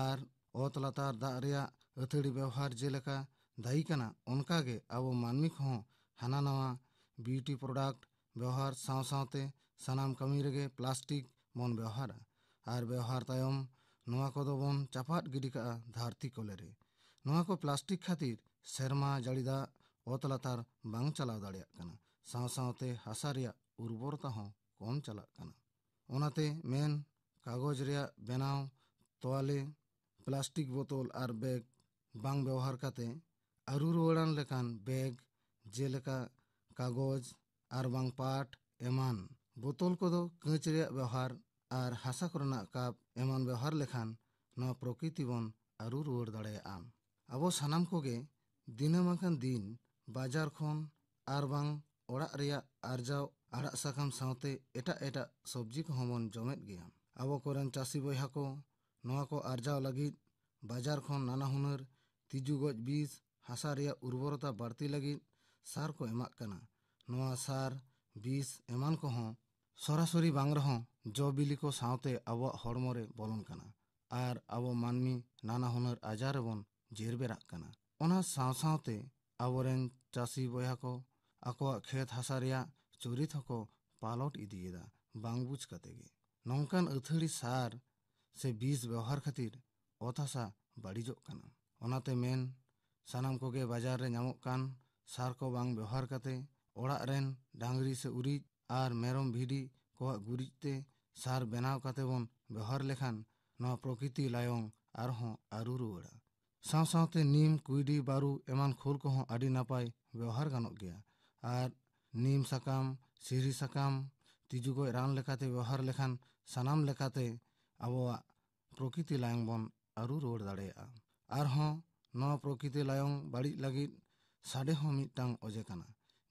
ᱟᱨ ᱚᱛ ᱞᱟᱛᱟᱨ ᱫᱟᱜ ᱨᱮᱭᱟᱜ ᱟᱹᱛᱷᱟᱹᱲᱤ ᱵᱮᱣᱦᱟᱨ ᱡᱮᱞᱮᱠᱟ ᱫᱟᱭᱤ ᱠᱟᱱᱟ, ᱚᱱᱠᱟᱜᱮ ᱟᱵᱚ ᱢᱟᱹᱱᱢᱤ ᱠᱚᱦᱚᱸ ᱦᱟᱱᱟ ᱱᱟᱣᱟ beauty product ᱵᱮᱣᱦᱟᱨ ᱥᱟᱶ ᱥᱟᱶᱛᱮ ᱥᱟᱱᱟᱢ ᱠᱟᱹᱢᱤ ᱨᱮᱜᱮ plastic ᱵᱚᱱ ᱵᱮᱣᱦᱟᱨᱟ᱾ ᱟᱨ ᱵᱮᱣᱦᱟᱨ ᱛᱟᱭᱚᱢ ᱱᱚᱣᱟ ᱠᱚᱫᱚ ᱵᱚᱱ ᱪᱟᱯᱟᱫ ᱜᱤᱰᱤ ᱠᱟᱜᱼᱟ ᱫᱷᱟᱹᱨᱛᱤ ᱠᱚᱞᱮ ᱨᱮ᱾ ᱱᱚᱣᱟ ᱠᱚ plastic ᱠᱷᱟᱹᱛᱤᱨ ᱥᱮᱨᱢᱟ ᱡᱟᱹᱲᱤ ᱫᱟᱜ ᱚᱛ ᱞᱟᱛᱟᱨ ᱵᱟᱝ ᱪᱟᱞᱟᱣ ᱫᱟᱲᱮᱭᱟᱜ ᱠᱟᱱᱟ, ᱥᱟᱶ ᱥᱟᱶᱛᱮ ᱦᱟᱥᱟ ᱨᱮᱭᱟᱜ ᱩᱨᱵᱚᱨᱚᱛᱟ ᱦᱚᱸ ᱠᱚᱢ ᱪᱟᱞᱟᱜ ᱠᱟᱱᱟ᱾ ᱚᱱᱟᱛᱮ ᱢᱮᱱ, ᱠᱟᱜᱚᱡᱽ ᱨᱮᱭᱟᱜ ᱵᱮᱱᱟᱣ ᱛᱚᱣᱟᱞᱮ, ᱯᱞᱟᱥᱴᱤᱠ ᱵᱳᱛᱚᱞ ᱟᱨ ᱵᱮᱜᱽ ᱵᱟᱝ ᱵᱮᱣᱦᱟᱨ ᱠᱟᱛᱮ ᱟᱹᱨᱩ ᱨᱩᱣᱟᱹᱲᱟᱱ ᱞᱮᱠᱟᱱ ᱵᱮᱜᱽ, ᱡᱮᱞᱮᱠᱟ ᱠᱟᱜᱚᱡᱽ ᱟᱨ ᱵᱟᱝ ᱯᱟᱴ ᱮᱢᱟᱱ᱾ ᱵᱳᱛᱚᱞ ᱠᱚᱫᱚ ᱠᱟᱹᱸᱪ ᱨᱮᱭᱟᱜ ᱵᱮᱣᱦᱟᱨ ᱟᱨ ᱦᱟᱥᱟ ᱠᱚᱨᱮᱱᱟᱜ ᱠᱟᱯ ᱮᱢᱟᱱ ᱵᱮᱣᱦᱟᱨ ᱞᱮᱠᱷᱟᱱ ᱱᱚᱣᱟ ᱯᱨᱚᱠᱨᱤᱛᱤ ᱵᱚᱱ ᱟᱹᱨᱩ ᱨᱩᱣᱟᱹᱲ ᱫᱟᱲᱮᱭᱟᱜᱼᱟ᱾ ᱟᱵᱚ ᱥᱟᱱᱟᱢ ᱠᱚᱜᱮ ᱫᱤᱱᱟᱹᱢ ᱟᱠᱟᱱ ᱫᱤᱱ ᱵᱟᱡᱟᱨ ᱠᱷᱚᱱ ᱟᱨ ᱵᱟᱝ ᱚᱲᱟᱜ ᱨᱮᱭᱟᱜ ᱟᱨᱡᱟᱣ ᱟᱲᱟᱜ ᱥᱟᱠᱟᱢ ᱥᱟᱶᱛᱮ ᱮᱴᱟᱜ ᱮᱴᱟᱜ ᱥᱚᱵᱽᱡᱤ ᱠᱚᱦᱚᱸ ᱵᱚᱱ ᱡᱚᱢᱮᱫ ᱜᱮᱭᱟ᱾ ᱟᱵᱚ ᱠᱚᱨᱮᱱ ᱪᱟᱹᱥᱤ ᱵᱚᱭᱦᱟ ᱠᱚ ᱱᱚᱣᱟ ᱠᱚ ᱟᱨᱡᱟᱣ ᱞᱟᱹᱜᱤᱫ ᱵᱟᱡᱟᱨ ᱠᱷᱚᱱ ᱱᱟᱱᱟ ᱦᱩᱱᱟᱹᱨ ᱛᱤᱡᱩ ᱜᱚᱡ ᱵᱤᱥ, ᱦᱟᱥᱟ ᱨᱮᱭᱟᱜ ᱩᱨᱵᱚᱨᱚᱛᱟ ᱵᱟᱹᱲᱛᱤ ᱞᱟᱹᱜᱤᱫ ᱥᱟᱨ ᱠᱚ ᱮᱢᱟᱜ ᱠᱟᱱᱟ᱾ ᱱᱚᱣᱟ ᱥᱟᱨ, ᱵᱤᱥ ᱮᱢᱟᱱ ᱠᱚᱦᱚᱸ ᱥᱚᱨᱟᱥᱚᱨᱤ ᱵᱟᱝ ᱨᱮᱦᱚᱸ ᱡᱚ ᱵᱤᱞᱤ ᱠᱚ ᱥᱟᱶᱛᱮ ᱟᱵᱚᱣᱟᱜ ᱦᱚᱲᱢᱚ ᱨᱮ ᱵᱚᱞᱚᱱ ᱠᱟᱱᱟ ᱟᱨ ᱟᱵᱚ ᱢᱟᱹᱱᱢᱤ ᱱᱟᱱᱟ ᱦᱩᱱᱟᱹᱨ ᱟᱡᱟᱨ ᱨᱮᱵᱚᱱ ᱡᱮᱨᱵᱮᱨᱟᱜ ᱠᱟᱱᱟ᱾ ᱚᱱᱟ ᱥᱟᱶ ᱥᱟᱶᱛᱮ ᱟᱵᱚᱨᱮᱱ ᱪᱟᱹᱥᱤ ᱵᱚᱭᱦᱟ ᱠᱚ ᱟᱠᱚᱣᱟᱜ ᱠᱷᱮᱛ ᱦᱟᱥᱟ ᱨᱮᱭᱟᱜ ᱪᱚᱨᱤᱛ ᱦᱚᱸᱠᱚ ᱯᱟᱞᱚᱴ ᱤᱫᱤᱭᱮᱫᱟ ᱵᱟᱝ ᱵᱩᱡᱽ ᱠᱟᱛᱮ ᱜᱮ᱾ ᱱᱚᱝᱠᱟᱱ ᱟᱹᱛᱷᱟᱹᱲᱤ ᱥᱟᱨ ᱥᱮ ᱵᱤᱥ ᱵᱮᱣᱦᱟᱨ ᱠᱷᱟᱹᱛᱤᱨ ᱚᱛ ᱦᱟᱥᱟ ᱵᱟᱹᱲᱤᱡᱚᱜ ᱠᱟᱱᱟ᱾ ᱚᱱᱟᱛᱮ ᱢᱮᱱ, ᱥᱟᱱᱟᱢ ᱠᱚᱜᱮ ᱵᱟᱡᱟᱨ ᱨᱮ ᱧᱟᱢᱚᱜ ᱠᱟᱱ ᱥᱟᱨ ᱠᱚ ᱵᱟᱝ ᱵᱮᱣᱦᱟᱨ ᱠᱟᱛᱮ ᱚᱲᱟᱜ ᱨᱮᱱ ᱰᱟᱝᱨᱤ ᱥᱮ ᱩᱨᱤᱡ ᱟᱨ ᱢᱮᱨᱚᱢ ᱵᱷᱤᱰᱤ ᱠᱚᱣᱟᱜ ᱜᱩᱨᱤᱡ ᱛᱮ ᱥᱟᱨ ᱵᱮᱱᱟᱣ ᱠᱟᱛᱮ ᱵᱚᱱ ᱵᱮᱣᱦᱟᱨ ᱞᱮᱠᱷᱟᱱ ᱱᱚᱣᱟ ᱯᱨᱚᱠᱨᱤᱛᱤ ᱞᱟᱭᱚᱝ ᱟᱨᱦᱚᱸ ᱟᱹᱨᱩ ᱨᱩᱣᱟᱹᱲᱟ᱾ ᱥᱟᱶ ᱥᱟᱶᱛᱮ ᱱᱤᱢ, ᱠᱩᱭᱰᱤ, ᱵᱟᱹᱨᱩ ᱮᱢᱟᱱ ᱠᱷᱳᱞ ᱠᱚᱦᱚᱸ ᱟᱹᱰᱤ ᱱᱟᱯᱟᱭ ᱵᱮᱣᱦᱟᱨ ᱜᱟᱱᱚᱜ ᱜᱮᱭᱟ᱾ ᱟᱨ ᱱᱤᱢ ᱥᱟᱠᱟᱢ, ᱥᱤᱨᱤ ᱥᱟᱠᱟᱢ ᱛᱤᱡᱩ ᱜᱚᱡ ᱨᱟᱱ ᱞᱮᱠᱟᱛᱮ ᱵᱮᱣᱦᱟᱨ ᱞᱮᱠᱷᱟᱱ ᱥᱟᱱᱟᱢ ᱞᱮᱠᱟᱛᱮ ᱟᱵᱚᱣᱟᱜ ᱯᱨᱚᱠᱨᱤᱛᱤ ᱞᱟᱭᱚᱝ ᱵᱚᱱ ᱟᱹᱨᱩ ᱨᱩᱣᱟᱹᱲ ᱫᱟᱲᱮᱭᱟᱜᱼᱟ᱾ ᱟᱨᱦᱚᱸ ᱱᱚᱣᱟ ᱯᱨᱚᱠᱨᱤᱛᱤ ᱞᱟᱭᱚᱝ ᱵᱟᱹᱲᱤᱡ ᱞᱟᱹᱜᱤᱫ ᱥᱟᱰᱮ ᱦᱚᱸ ᱢᱤᱫᱴᱟᱝ ᱚᱡᱮ ᱠᱟᱱᱟ᱾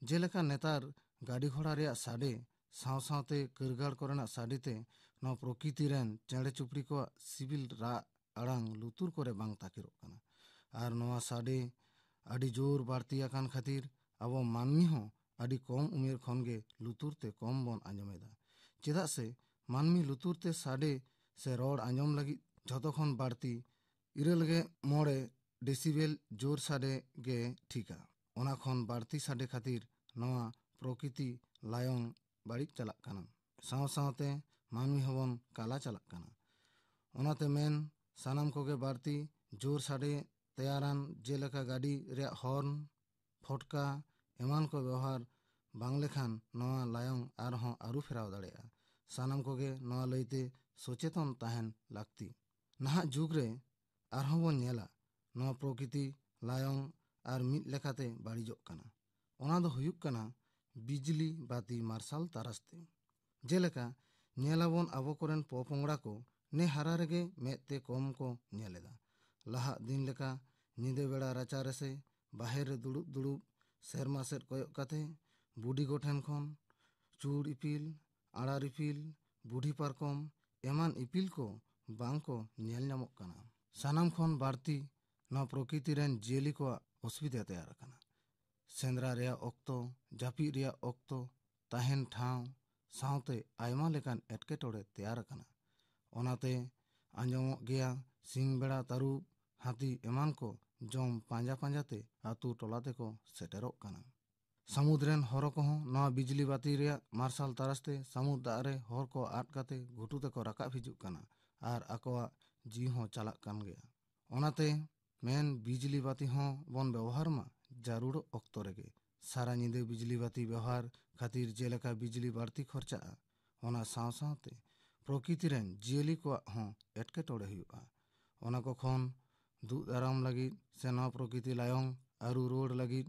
ᱡᱮᱞᱮᱠᱟ ᱱᱮᱛᱟᱨ ᱜᱟᱹᱰᱤ ᱜᱷᱚᱲᱟ ᱨᱮᱭᱟᱜ ᱥᱟᱰᱮ ᱥᱟᱶ ᱥᱟᱶᱛᱮ ᱠᱟᱹᱨᱜᱟᱲ ᱠᱚᱨᱮᱱᱟᱜ ᱥᱟᱰᱮ ᱛᱮ ᱱᱚᱣᱟ ᱯᱨᱚᱠᱨᱤᱛᱤ ᱨᱮᱱ ᱪᱮᱬᱮ ᱪᱩᱯᱲᱤ ᱠᱚᱣᱟᱜ ᱥᱤᱵᱤᱞ ᱨᱟᱜ ᱟᱲᱟᱝ ᱞᱩᱛᱩᱨ ᱠᱚᱨᱮ ᱵᱟᱝ ᱛᱟᱠᱮᱨᱚᱜ ᱠᱟᱱᱟ᱾ ᱟᱨ ᱱᱚᱣᱟ ᱥᱟᱰᱮ ᱟᱹᱰᱤ ᱡᱳᱨ ᱵᱟᱹᱲᱛᱤ ᱟᱠᱟᱱ ᱠᱷᱟᱹᱛᱤᱨ ᱟᱵᱚ ᱢᱟᱹᱱᱢᱤ ᱦᱚᱸ ᱟᱹᱰᱤ ᱠᱚᱢ ᱩᱢᱮᱨ ᱠᱷᱚᱱ ᱜᱮ ᱞᱩᱛᱩᱨ ᱛᱮ ᱠᱚᱢ ᱵᱚᱱ ᱟᱸᱡᱚᱢᱮᱫᱟ᱾ ᱪᱮᱫᱟᱜ ᱥᱮ ᱢᱟᱹᱱᱢᱤ ᱞᱩᱛᱩᱨ ᱛᱮ ᱥᱟᱰᱮ ᱥᱮ ᱨᱚᱲ ᱟᱸᱡᱚᱢ ᱞᱟᱹᱜᱤᱫ ᱡᱷᱚᱛᱚ ᱠᱷᱚᱱ ᱵᱟᱹᱲᱛᱤ ᱤᱨᱟᱹᱞ ᱜᱮ ᱢᱚᱬᱮ ᱰᱮᱥᱤᱵᱮᱞ ᱡᱳᱨ ᱥᱟᱰᱮ ᱜᱮ ᱴᱷᱤᱠᱟ᱾ ᱚᱱᱟ ᱠᱷᱚᱱ ᱵᱟᱹᱲᱛᱤ ᱥᱟᱰᱮ ᱠᱷᱟᱹᱛᱤᱨ ᱱᱚᱣᱟ ᱯᱨᱚᱠᱨᱤᱛᱤ ᱞᱟᱭᱚᱝ ᱵᱟᱹᱲᱤᱡ ᱪᱟᱞᱟᱜ ᱠᱟᱱᱟ᱾ ᱥᱟᱶ ᱥᱟᱶᱛᱮ ᱢᱟᱹᱱᱢᱤ ᱦᱚᱸᱵᱚᱱ ᱠᱟᱞᱟ ᱪᱟᱞᱟᱜ ᱠᱟᱱᱟ᱾ ᱚᱱᱟᱛᱮ ᱢᱮᱱ, ᱥᱟᱱᱟᱢ ᱠᱚᱜᱮ ᱵᱟᱹᱲᱛᱤ ᱡᱳᱨ ᱥᱟᱰᱮ ᱛᱮᱭᱟᱨᱟᱱ, ᱡᱮᱞᱮᱠᱟ ᱜᱟᱹᱰᱤ ᱨᱮᱭᱟᱜ ᱦᱚᱨᱱ, ᱯᱷᱚᱴᱠᱟ ᱮᱢᱟᱱ ᱠᱚ ᱵᱮᱣᱦᱟᱨ ᱵᱟᱝ ᱞᱮᱠᱷᱟᱱ ᱱᱚᱣᱟ ᱞᱟᱭᱚᱝ ᱟᱨᱦᱚᱸ ᱟᱹᱨᱩ ᱯᱷᱮᱨᱟᱣ ᱫᱟᱲᱮᱭᱟᱜᱼᱟ᱾ ᱥᱟᱱᱟᱢ ᱠᱚᱜᱮ ᱱᱚᱣᱟ ᱞᱟᱹᱭᱛᱮ ᱥᱚᱪᱮᱛᱚᱱ ᱛᱟᱦᱮᱱ ᱞᱟᱹᱠᱛᱤ᱾ ᱱᱟᱦᱟᱜ ᱡᱩᱜᱽ ᱨᱮ ᱟᱨᱦᱚᱸ ᱵᱚᱱ ᱧᱮᱞᱟ, ᱱᱚᱣᱟ ᱯᱨᱚᱠᱤᱛᱤ ᱞᱟᱭᱚᱝ ᱟᱨ ᱢᱤᱫ ᱞᱮᱠᱟᱛᱮ ᱵᱟᱹᱲᱤᱡᱚᱜ ᱠᱟᱱᱟ᱾ ᱚᱱᱟ ᱫᱚ ᱦᱩᱭᱩᱜ ᱠᱟᱱᱟ ᱵᱤᱡᱽᱞᱤ ᱵᱟᱹᱛᱤ ᱢᱟᱨᱥᱟᱞ ᱛᱟᱨᱟᱥ ᱛᱮ᱾ ᱡᱮᱞᱮᱠᱟ ᱧᱮᱞᱟᱵᱚᱱ, ᱟᱵᱚ ᱠᱚᱨᱮᱱ ᱯᱚᱯᱚᱝᱲᱟ ᱠᱚ ᱱᱮ ᱦᱟᱨᱟ ᱨᱮᱜᱮ ᱢᱮᱫ ᱛᱮ ᱠᱚᱢ ᱠᱚ ᱧᱮᱞ ᱮᱫᱟ᱾ ᱞᱟᱦᱟᱜ ᱫᱤᱱ ᱞᱮᱠᱟ ᱧᱤᱫᱟᱹ ᱵᱮᱲᱟ ᱨᱟᱪᱟ ᱨᱮᱥᱮ ᱵᱟᱦᱮᱨ ᱨᱮ ᱫᱩᱲᱩᱵ ᱫᱩᱲᱩᱵ ᱥᱮᱨᱢᱟ ᱥᱮᱫ ᱠᱚᱭᱚᱜ ᱠᱟᱛᱮ ᱵᱩᱰᱤ ᱜᱚ ᱴᱷᱮᱱ ᱠᱷᱚᱱ ᱪᱩᱲ ᱤᱯᱤᱞ, ᱟᱲᱟᱨ ᱤᱯᱤᱞ, ᱵᱩᱰᱷᱤ ᱯᱟᱨᱠᱚᱢ ᱮᱢᱟᱱ ᱤᱯᱤᱞ ᱠᱚ ᱵᱟᱝ ᱠᱚ ᱧᱮᱞ ᱧᱟᱢᱚᱜ ᱠᱟᱱᱟ᱾ ᱥᱟᱱᱟᱢ ᱠᱷᱚᱱ ᱵᱟᱹᱲᱛᱤ ᱱᱚᱣᱟ ᱯᱨᱚᱠᱤᱛᱤ ᱨᱮᱱ ᱡᱤᱭᱟᱹᱞᱤ ᱠᱚᱣᱟᱜ ᱚᱥᱩᱵᱤᱫᱷᱟ ᱛᱮᱭᱟᱨ ᱟᱠᱟᱱᱟ᱾ ᱥᱮᱸᱫᱽᱨᱟ ᱨᱮᱭᱟᱜ ᱚᱠᱛᱚ, ᱡᱟᱹᱯᱤᱫ ᱨᱮᱭᱟᱜ ᱚᱠᱛᱚ, ᱛᱟᱦᱮᱱ ᱴᱷᱟᱶ ᱥᱟᱶᱛᱮ ᱟᱭᱢᱟ ᱞᱮᱠᱟᱱ ᱮᱴᱠᱮᱴᱚᱬᱮ ᱛᱮᱭᱟᱨ ᱟᱠᱟᱱᱟ᱾ ᱚᱱᱟᱛᱮ ᱟᱸᱡᱚᱢᱚᱜ ᱜᱮᱭᱟ, ᱥᱤᱧ ᱵᱮᱲᱟ ᱛᱟᱹᱨᱩᱵ, ᱦᱟᱹᱛᱤ ᱮᱢᱟᱱ ᱠᱚ ᱡᱚᱢ ᱯᱟᱸᱡᱟ ᱯᱟᱸᱡᱟ ᱛᱮ ᱟᱹᱛᱩ ᱴᱚᱞᱟ ᱛᱮᱠᱚ ᱥᱮᱴᱮᱨᱚᱜ ᱠᱟᱱᱟ᱾ ᱥᱟᱹᱢᱩᱫ ᱨᱮᱱ ᱦᱚᱨᱚ ᱠᱚᱦᱚᱸ ᱱᱚᱣᱟ ᱵᱤᱡᱽᱞᱤ ᱵᱟᱹᱛᱤ ᱨᱮᱭᱟᱜ ᱢᱟᱨᱥᱟᱞ ᱛᱟᱨᱟᱥ ᱛᱮ ᱥᱟᱹᱢᱩᱫ ᱫᱟᱜ ᱨᱮ ᱦᱚᱨ ᱠᱚ ᱟᱫ ᱠᱟᱛᱮ ᱜᱷᱩᱴᱩ ᱛᱮᱠᱚ ᱨᱟᱠᱟᱵ ᱦᱤᱡᱩᱜ ᱠᱟᱱᱟ ᱟᱨ ᱟᱠᱚᱣᱟᱜ ᱡᱤᱣᱤ ᱦᱚᱸ ᱪᱟᱞᱟᱜ ᱠᱟᱱ ᱜᱮᱭᱟ᱾ ᱚᱱᱟᱛᱮ ᱢᱮᱱ, ᱵᱤᱡᱽᱞᱤ ᱵᱟᱹᱛᱤ ᱦᱚᱸ ᱵᱚᱱ ᱵᱮᱣᱦᱟᱨ ᱢᱟ ᱡᱟᱹᱨᱩᱲᱚᱜ ᱚᱠᱛᱚ ᱨᱮᱜᱮ᱾ ᱥᱟᱨᱟ ᱧᱤᱫᱟᱹ ᱵᱤᱡᱽᱞᱤ ᱵᱟᱹᱛᱤ ᱵᱮᱣᱦᱟᱨ ᱠᱷᱟᱹᱛᱤᱨ ᱡᱮᱞᱮᱠᱟ ᱵᱤᱡᱽᱞᱤ ᱵᱟᱹᱲᱛᱤ ᱠᱷᱚᱨᱪᱟᱜᱼᱟ, ᱚᱱᱟ ᱥᱟᱶ ᱥᱟᱶᱛᱮ ᱯᱨᱚᱠᱤᱛᱤ ᱨᱮᱱ ᱡᱤᱭᱟᱹᱞᱤ ᱠᱚᱣᱟᱜ ᱦᱚᱸ ᱮᱴᱠᱮᱴᱚᱬᱮ ᱦᱩᱭᱩᱜᱼᱟ᱾ ᱚᱱᱟ ᱠᱚ ᱠᱷᱚᱱ ᱫᱩᱜ ᱫᱟᱨᱟᱢ ᱞᱟᱹᱜᱤᱫ ᱥᱮ ᱱᱚᱣᱟ ᱯᱨᱚᱠᱤᱛᱤ ᱞᱟᱭᱚᱝ ᱟᱹᱨᱩ ᱨᱩᱣᱟᱹᱲ ᱞᱟᱹᱜᱤᱫ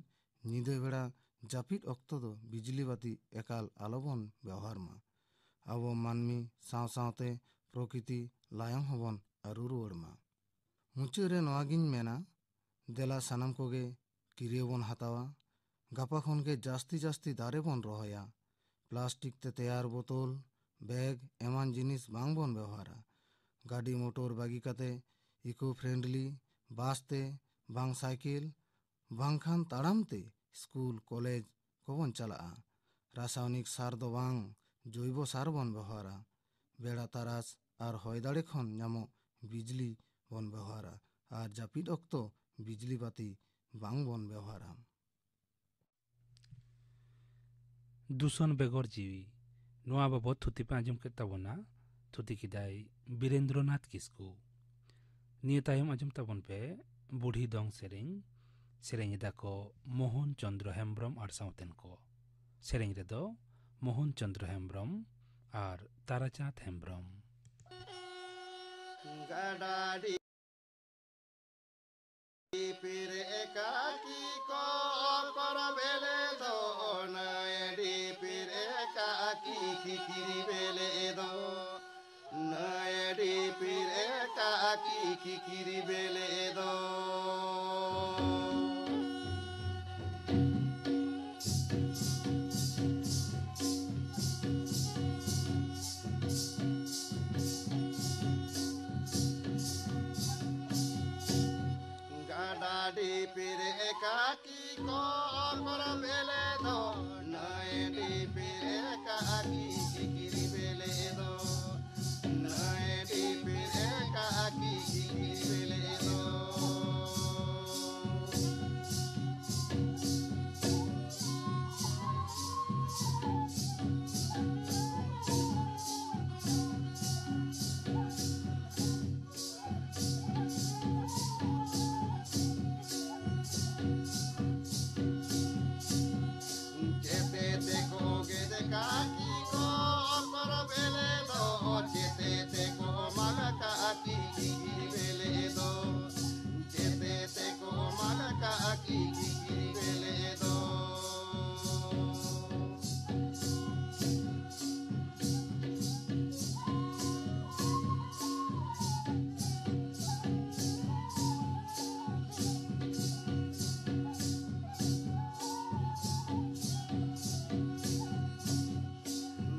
ᱧᱤᱫᱟᱹ ᱵᱮᱲᱟ ᱡᱟᱹᱯᱤᱫ ᱚᱠᱛᱚ ᱫᱚ ᱵᱤᱡᱽᱞᱤ ᱵᱟᱹᱛᱤ ᱮᱠᱟᱞ ᱟᱞᱚᱵᱚᱱ ᱵᱮᱣᱦᱟᱨ ᱢᱟ᱾ ᱟᱵᱚ ᱢᱟᱹᱱᱢᱤ ᱥᱟᱶ ᱥᱟᱶᱛᱮ ᱯᱨᱚᱠᱤᱛᱤ ᱞᱟᱭᱚᱝ ᱦᱚᱸᱵᱚᱱ ᱟᱹᱨᱩ ᱨᱩᱣᱟᱹᱲ ᱢᱟ᱾ ᱢᱩᱪᱟᱹᱫ ᱨᱮ ᱱᱚᱣᱟᱜᱤᱧ ᱢᱮᱱᱟ, ᱫᱮᱞᱟ ᱥᱟᱱᱟᱢ ᱠᱚᱜᱮ ᱠᱤᱨᱭᱟᱹ ᱵᱚᱱ ᱦᱟᱛᱟᱣᱟ, ᱜᱟᱯᱟ ᱠᱷᱚᱱ ᱜᱮ ᱡᱟᱹᱥᱛᱤ ᱡᱟᱹᱥᱛᱤ ᱫᱟᱨᱮ ᱵᱚᱱ ᱨᱚᱦᱚᱭᱟ, ᱯᱞᱟᱥᱴᱤᱠ ᱛᱮ ᱛᱮᱭᱟᱨ ᱵᱳᱛᱳᱞ, ᱵᱮᱜᱽ ᱮᱢᱟᱱ ᱡᱤᱱᱤᱥ ᱵᱟᱝ ᱵᱚᱱ ᱵᱮᱣᱦᱟᱨᱟ, ᱜᱟᱹᱰᱤ ᱢᱚᱴᱚᱨ ᱵᱟᱹᱜᱤ ᱠᱟᱛᱮ ᱤᱠᱳ ᱯᱷᱨᱮᱱᱰᱞᱤ ᱵᱟᱥ ᱛᱮ ᱵᱟᱝ ᱥᱟᱭᱠᱮᱞ ᱵᱟᱝᱠᱷᱟᱱ ᱛᱟᱲᱟᱢ ᱛᱮ ᱥᱠᱩᱞ ᱠᱚᱞᱮᱡᱽ ᱠᱚᱵᱚᱱ ᱪᱟᱞᱟᱜᱼᱟ᱾ ᱨᱟᱥᱟᱭᱚᱱᱤᱠ ᱥᱟᱨ ᱫᱚ ᱵᱟᱝ, ᱡᱳᱭᱵᱚ ᱥᱟᱨ ᱵᱚᱱ ᱵᱮᱣᱦᱟᱨᱟ᱾ ᱵᱮᱲᱟ ᱛᱟᱨᱟᱥ ᱟᱨ ᱦᱚᱭ ᱫᱟᱲᱮ ᱠᱷᱚᱱ ᱧᱟᱢᱚᱜ ᱵᱤᱡᱽᱞᱤ ᱵᱚᱱ ᱵᱮᱣᱦᱟᱨᱟ ᱟᱨ ᱡᱟᱹᱯᱤᱫ ᱚᱠᱛᱚ ᱵᱤᱡᱽᱞᱤ ᱵᱟᱹᱛᱤ ᱵᱟᱝ ᱵᱚᱱ ᱵᱮᱣᱦᱟᱨᱟ᱾ ᱫᱩᱥᱚᱱ ᱵᱮᱜᱚᱨ ᱡᱤᱣᱤ, ᱱᱚᱣᱟ ᱵᱟᱵᱚᱛ ᱛᱷᱩᱛᱤ ᱯᱮ ᱟᱸᱡᱚᱢ ᱠᱮᱫ ᱛᱟᱵᱚᱱᱟ᱾ ᱛᱷᱩᱛᱤ ᱠᱮᱫᱟᱭ ᱵᱤᱨᱮᱱᱫᱨᱚᱱᱟᱛᱷ ᱠᱤᱥᱠᱩ᱾ ᱱᱤᱭᱟᱹ ᱛᱟᱭᱚᱢ ᱟᱸᱡᱚᱢ ᱛᱟᱵᱚᱱ ᱯᱮ ᱵᱩᱰᱷᱤ ᱫᱚᱝ ᱥᱮᱨᱮᱧ᱾ ᱥᱮᱨᱮᱧ ᱮᱫᱟ ᱠᱚ ᱢᱳᱦᱚᱱ ᱪᱚᱸᱫᱽᱨᱚ ᱦᱮᱢᱵᱽᱨᱚᱢ ᱟᱨ ᱥᱟᱶᱛᱮᱱ ᱠᱚ᱾ ᱥᱮᱨᱮᱧ ᱨᱮᱫᱚ ᱢᱳᱦᱚᱱ ᱪᱚᱸᱫᱽᱨᱚ ᱦᱮᱢᱵᱽᱨᱚᱢ ᱟᱨ ᱛᱟᱨᱟᱪᱟᱸᱫᱽ ᱦᱮᱢᱵᱽᱨᱚᱢ᱾ ᱜᱟᱰᱟ ᱰᱷᱤᱯᱤ ᱨᱮ ᱠᱟᱹᱠᱤ ᱠᱚ ᱯᱚᱨᱚᱵᱽ ᱮᱞᱮ ᱫᱚ, ᱱᱟᱹᱭ ᱰᱷᱤᱯᱤ ᱨᱮ ᱠᱟᱹᱠᱤ ᱠᱤᱠᱤᱨᱤ ᱵᱮᱞᱮ ᱫᱚ, ᱱᱟᱹᱭ ᱰᱷᱤᱯᱤ ᱨᱮ ᱠᱟᱹᱠᱤ ᱠᱤᱠᱤᱨᱤ ᱵᱮᱞᱮ ᱫᱚ᱾ ᱜᱟᱰᱟ ᱰᱷᱤᱯᱤ ᱨᱮ ᱠᱟᱹᱠᱤ ᱠᱚ ᱯᱚᱨᱚᱵᱽ ᱮᱞᱮ ᱫᱚ, ᱱᱟᱹᱭ ᱰᱷᱤᱯᱤ ᱨᱮ ᱠᱟᱹᱠᱤ ᱠᱤᱠᱤᱨᱤ ᱵᱮᱞᱮ ᱫᱚ, ᱱᱟᱹᱭ ᱰᱷᱤᱯᱤ ᱨᱮ ᱠᱟᱹᱠᱤ ᱠᱤᱠᱤᱨᱤ ᱵᱮᱞᱮ ᱫᱚ᱾ ᱡᱮᱛᱮ ᱛᱮᱠᱚ ᱜᱮᱫᱮ ᱠᱟᱹᱠᱤ ᱠᱚ ᱯᱚᱨᱚᱵᱽ ᱮᱞᱮ ᱫᱚ, ᱡᱮᱛᱮ ᱛᱮᱠᱚ ᱢᱟᱜᱟ ᱠᱟᱹᱠᱤ ᱠᱤᱠᱤᱨᱤ ᱵᱮᱞᱮ ᱫᱚ, ᱡᱮᱛᱮ ᱛᱮᱠᱚ ᱢᱟᱜᱟ ᱠᱟᱹᱠᱤ ᱠᱤᱠᱤᱨᱤ ᱵᱮᱞᱮ ᱫᱚ᱾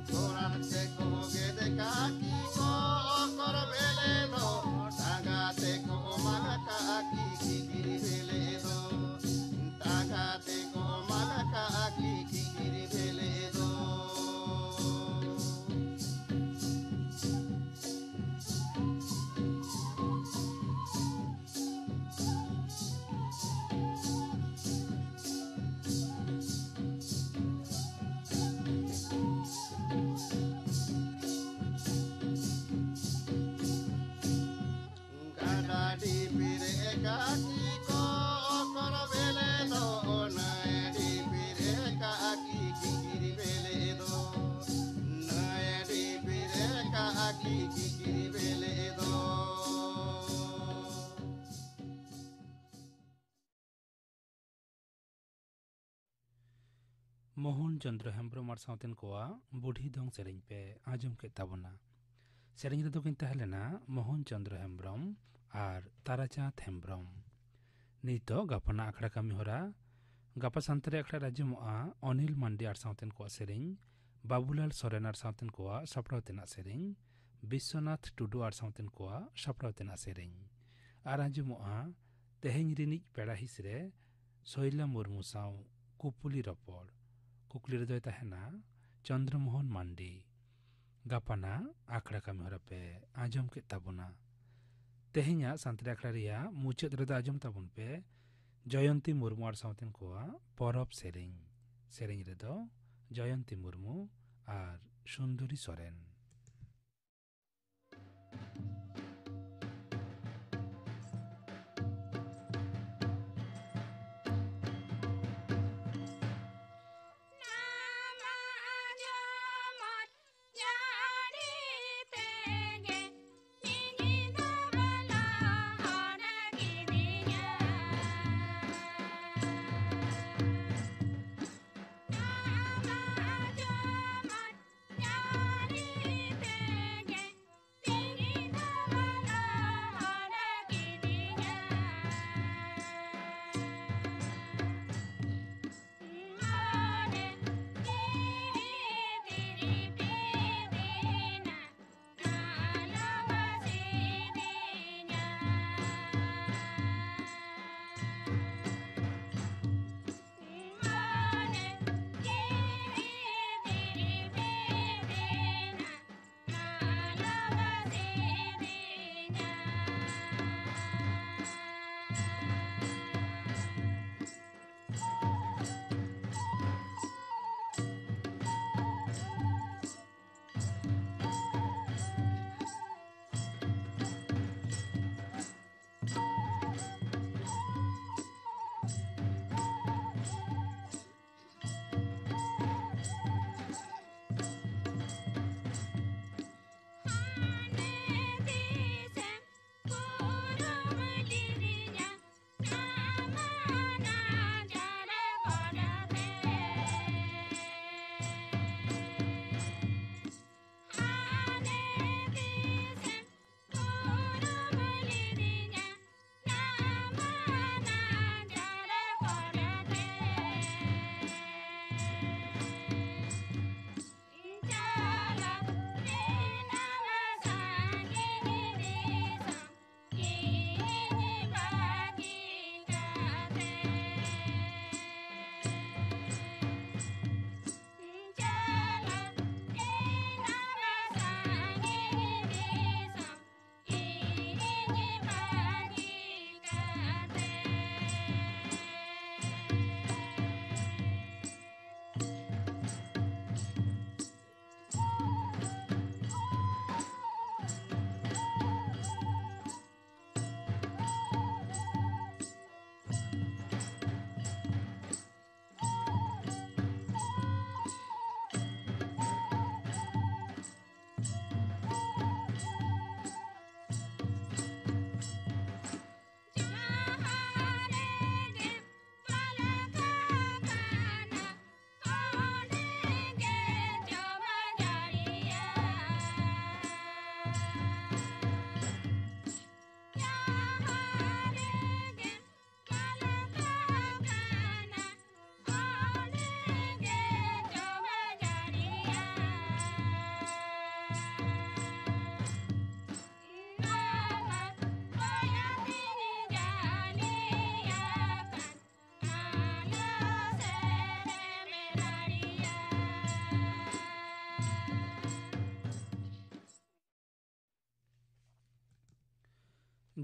ᱛᱚᱨᱟᱱ ᱛᱮᱠᱚ ᱜᱮᱫᱮ ᱠᱟᱹᱠᱤ ᱠᱚ ᱯᱚᱨᱚᱵᱽ ᱮᱞᱮ ᱫᱚ, ᱴᱟᱸᱜᱟ ᱛᱮᱠᱚ ᱢᱟᱜᱟ ᱠᱟᱹᱠᱤ ᱠᱤᱠᱤᱨᱤ ᱵᱮᱞᱮ ᱫᱚ, ᱴᱟᱸᱜᱟ ᱛᱮᱠᱚ ᱢᱟᱜᱟ ᱠᱟᱹᱠᱤ ᱠᱤᱠᱤᱨᱤ ᱵᱮᱞᱮ ᱫᱚ᱾ ᱜᱟᱰᱟ ᱰᱷᱤᱯᱤ ᱨᱮ ᱠᱟᱹᱠᱤ ᱠᱚ ᱯᱚᱨᱚᱵᱽ ᱮᱞᱮ ᱫᱚ, ᱱᱟᱹᱭ ᱰᱷᱤᱯᱤ ᱨᱮ ᱠᱟᱹᱠᱤ ᱠᱤᱠᱤᱨᱤ ᱵᱮᱞᱮ ᱫᱚ, ᱱᱟᱹᱭ ᱰᱷᱤᱯᱤ ᱨᱮ ᱠᱟᱹᱠᱤ ᱠᱤᱠᱤᱨᱤ ᱵᱮᱞᱮ ᱫᱚ᱾ ᱢᱳᱦᱚᱱ ᱪᱚᱸᱫᱽᱨᱚ ᱦᱮᱢᱵᱽᱨᱚᱢ ᱟᱨ ᱥᱟᱶᱛᱮᱱ ᱠᱚᱣᱟᱜ ᱵᱩᱰᱷᱤ ᱫᱚᱝ ᱥᱮᱨᱮᱧ ᱯᱮ ᱟᱸᱡᱚᱢ ᱠᱮᱫ ᱛᱟᱵᱚᱱᱟ᱾ ᱥᱮᱨᱮᱧ ᱨᱮᱫᱚ ᱠᱤᱱ ᱛᱟᱦᱮᱸ ᱞᱮᱱᱟ ᱢᱳᱦᱚᱱ ᱪᱚᱸᱫᱽᱨᱚ ᱦᱮᱢᱵᱽᱨᱚᱢ ᱟᱨ ᱛᱟᱨᱟᱪᱟᱸᱫᱽ ᱦᱮᱢᱵᱽᱨᱚᱢ᱾ ᱱᱤᱛᱚᱜ ᱜᱟᱯᱟᱱᱟᱜ ᱟᱠᱷᱲᱟ ᱠᱟᱹᱢᱤ ᱦᱚᱨᱟ᱾ ᱜᱟᱯᱟ ᱥᱟᱱᱛᱟᱲᱤ ᱟᱠᱷᱲᱟ ᱨᱮ ᱟᱸᱡᱚᱢᱚᱜᱼᱟ ᱚᱱᱤᱞ ᱢᱟᱱᱰᱤ ᱟᱨ ᱥᱟᱶᱛᱮᱱ ᱠᱚᱣᱟᱜ ᱥᱮᱨᱮᱧ, ᱵᱟᱵᱩᱞᱟᱞ ᱥᱚᱨᱮᱱ ᱟᱨ ᱥᱟᱶᱛᱮᱱ ᱠᱚᱣᱟᱜ ᱥᱟᱯᱲᱟᱣ ᱛᱮᱱᱟᱜ ᱥᱮᱨᱮᱧ, ᱵᱤᱥᱥᱚᱱᱟᱛᱷ ᱴᱩᱰᱩ ᱟᱨ ᱥᱟᱶᱛᱮᱱ ᱠᱚᱣᱟᱜ ᱥᱟᱯᱲᱟᱣ ᱛᱮᱱᱟᱜ ᱥᱮᱨᱮᱧ᱾ ᱟᱨ ᱟᱸᱡᱚᱢᱚᱜᱼᱟ ᱛᱮᱦᱮᱧ ᱨᱤᱱᱤᱡ ᱯᱮᱲᱟ ᱦᱤᱸᱥ ᱨᱮ ᱥᱚᱭᱞᱟ ᱢᱩᱨᱢᱩ ᱥᱟᱶ ᱠᱩᱯᱩᱞᱤ ᱨᱚᱯᱚᱲ᱾ ᱠᱩᱠᱞᱤ ᱨᱮᱫᱚᱭ ᱛᱟᱦᱮᱱᱟ ᱪᱚᱱᱫᱨᱚ ᱢᱳᱦᱚᱱ ᱢᱟᱱᱰᱤ᱾ ᱜᱟᱯᱟᱱᱟᱜ ᱟᱠᱷᱲᱟ ᱠᱟᱹᱢᱤ ᱦᱚᱨᱟ ᱯᱮ ᱟᱸᱡᱚᱢ ᱠᱮᱫ ᱛᱟᱵᱚᱱᱟ᱾ ᱛᱮᱦᱮᱧᱟᱜ ᱥᱟᱱᱛᱟᱲᱤ ᱟᱠᱷᱲᱟ ᱨᱮᱭᱟᱜ ᱢᱩᱪᱟᱹᱫ ᱨᱮᱫᱚ ᱟᱸᱡᱚᱢ ᱛᱟᱵᱚᱱ ᱯᱮ ᱡᱚᱭᱚᱱᱛᱤ ᱢᱩᱨᱢᱩ ᱟᱨ ᱥᱟᱶᱛᱮᱱ ᱠᱚᱣᱟᱜ ᱯᱚᱨᱚᱵᱽ ᱥᱮᱨᱮᱧ᱾ ᱥᱮᱨᱮᱧ ᱨᱮᱫᱚ ᱡᱚᱭᱚᱱᱛᱤ ᱢᱩᱨᱢᱩ ᱟᱨ ᱥᱩᱱᱫᱚᱨᱤ ᱥᱚᱨᱮᱱ᱾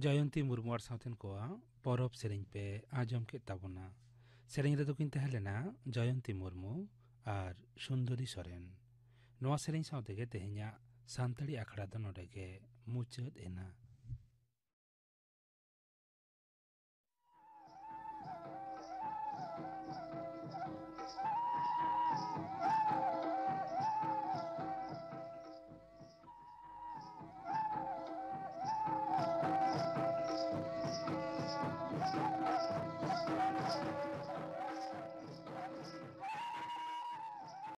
ᱡᱚᱭᱚᱱᱛᱤ ᱢᱩᱨᱢᱩ ᱟᱨ ᱥᱟᱶᱛᱮᱱ ᱠᱚᱣᱟᱜ ᱯᱚᱨᱚᱵᱽ ᱥᱮᱨᱮᱧ ᱯᱮ ᱟᱸᱡᱚᱢ ᱠᱮᱫ ᱛᱟᱵᱚᱱᱟ᱾ ᱥᱮᱨᱮᱧ ᱨᱮᱫᱚ ᱠᱤᱱ ᱛᱟᱦᱮᱸ ᱞᱮᱱᱟ ᱡᱚᱭᱚᱱᱛᱤ ᱢᱩᱨᱢᱩ ᱟᱨ ᱥᱩᱱᱫᱚᱨᱤ ᱥᱚᱨᱮᱱ᱾ ᱱᱚᱣᱟ ᱥᱮᱨᱮᱧ ᱥᱟᱶ ᱛᱮᱜᱮ ᱛᱮᱦᱮᱧᱟᱜ ᱥᱟᱱᱛᱟᱲᱤ ᱟᱠᱷᱲᱟ ᱫᱚ ᱱᱚᱰᱮ ᱜᱮ ᱢᱩᱪᱟᱹᱫ ᱮᱱᱟ᱾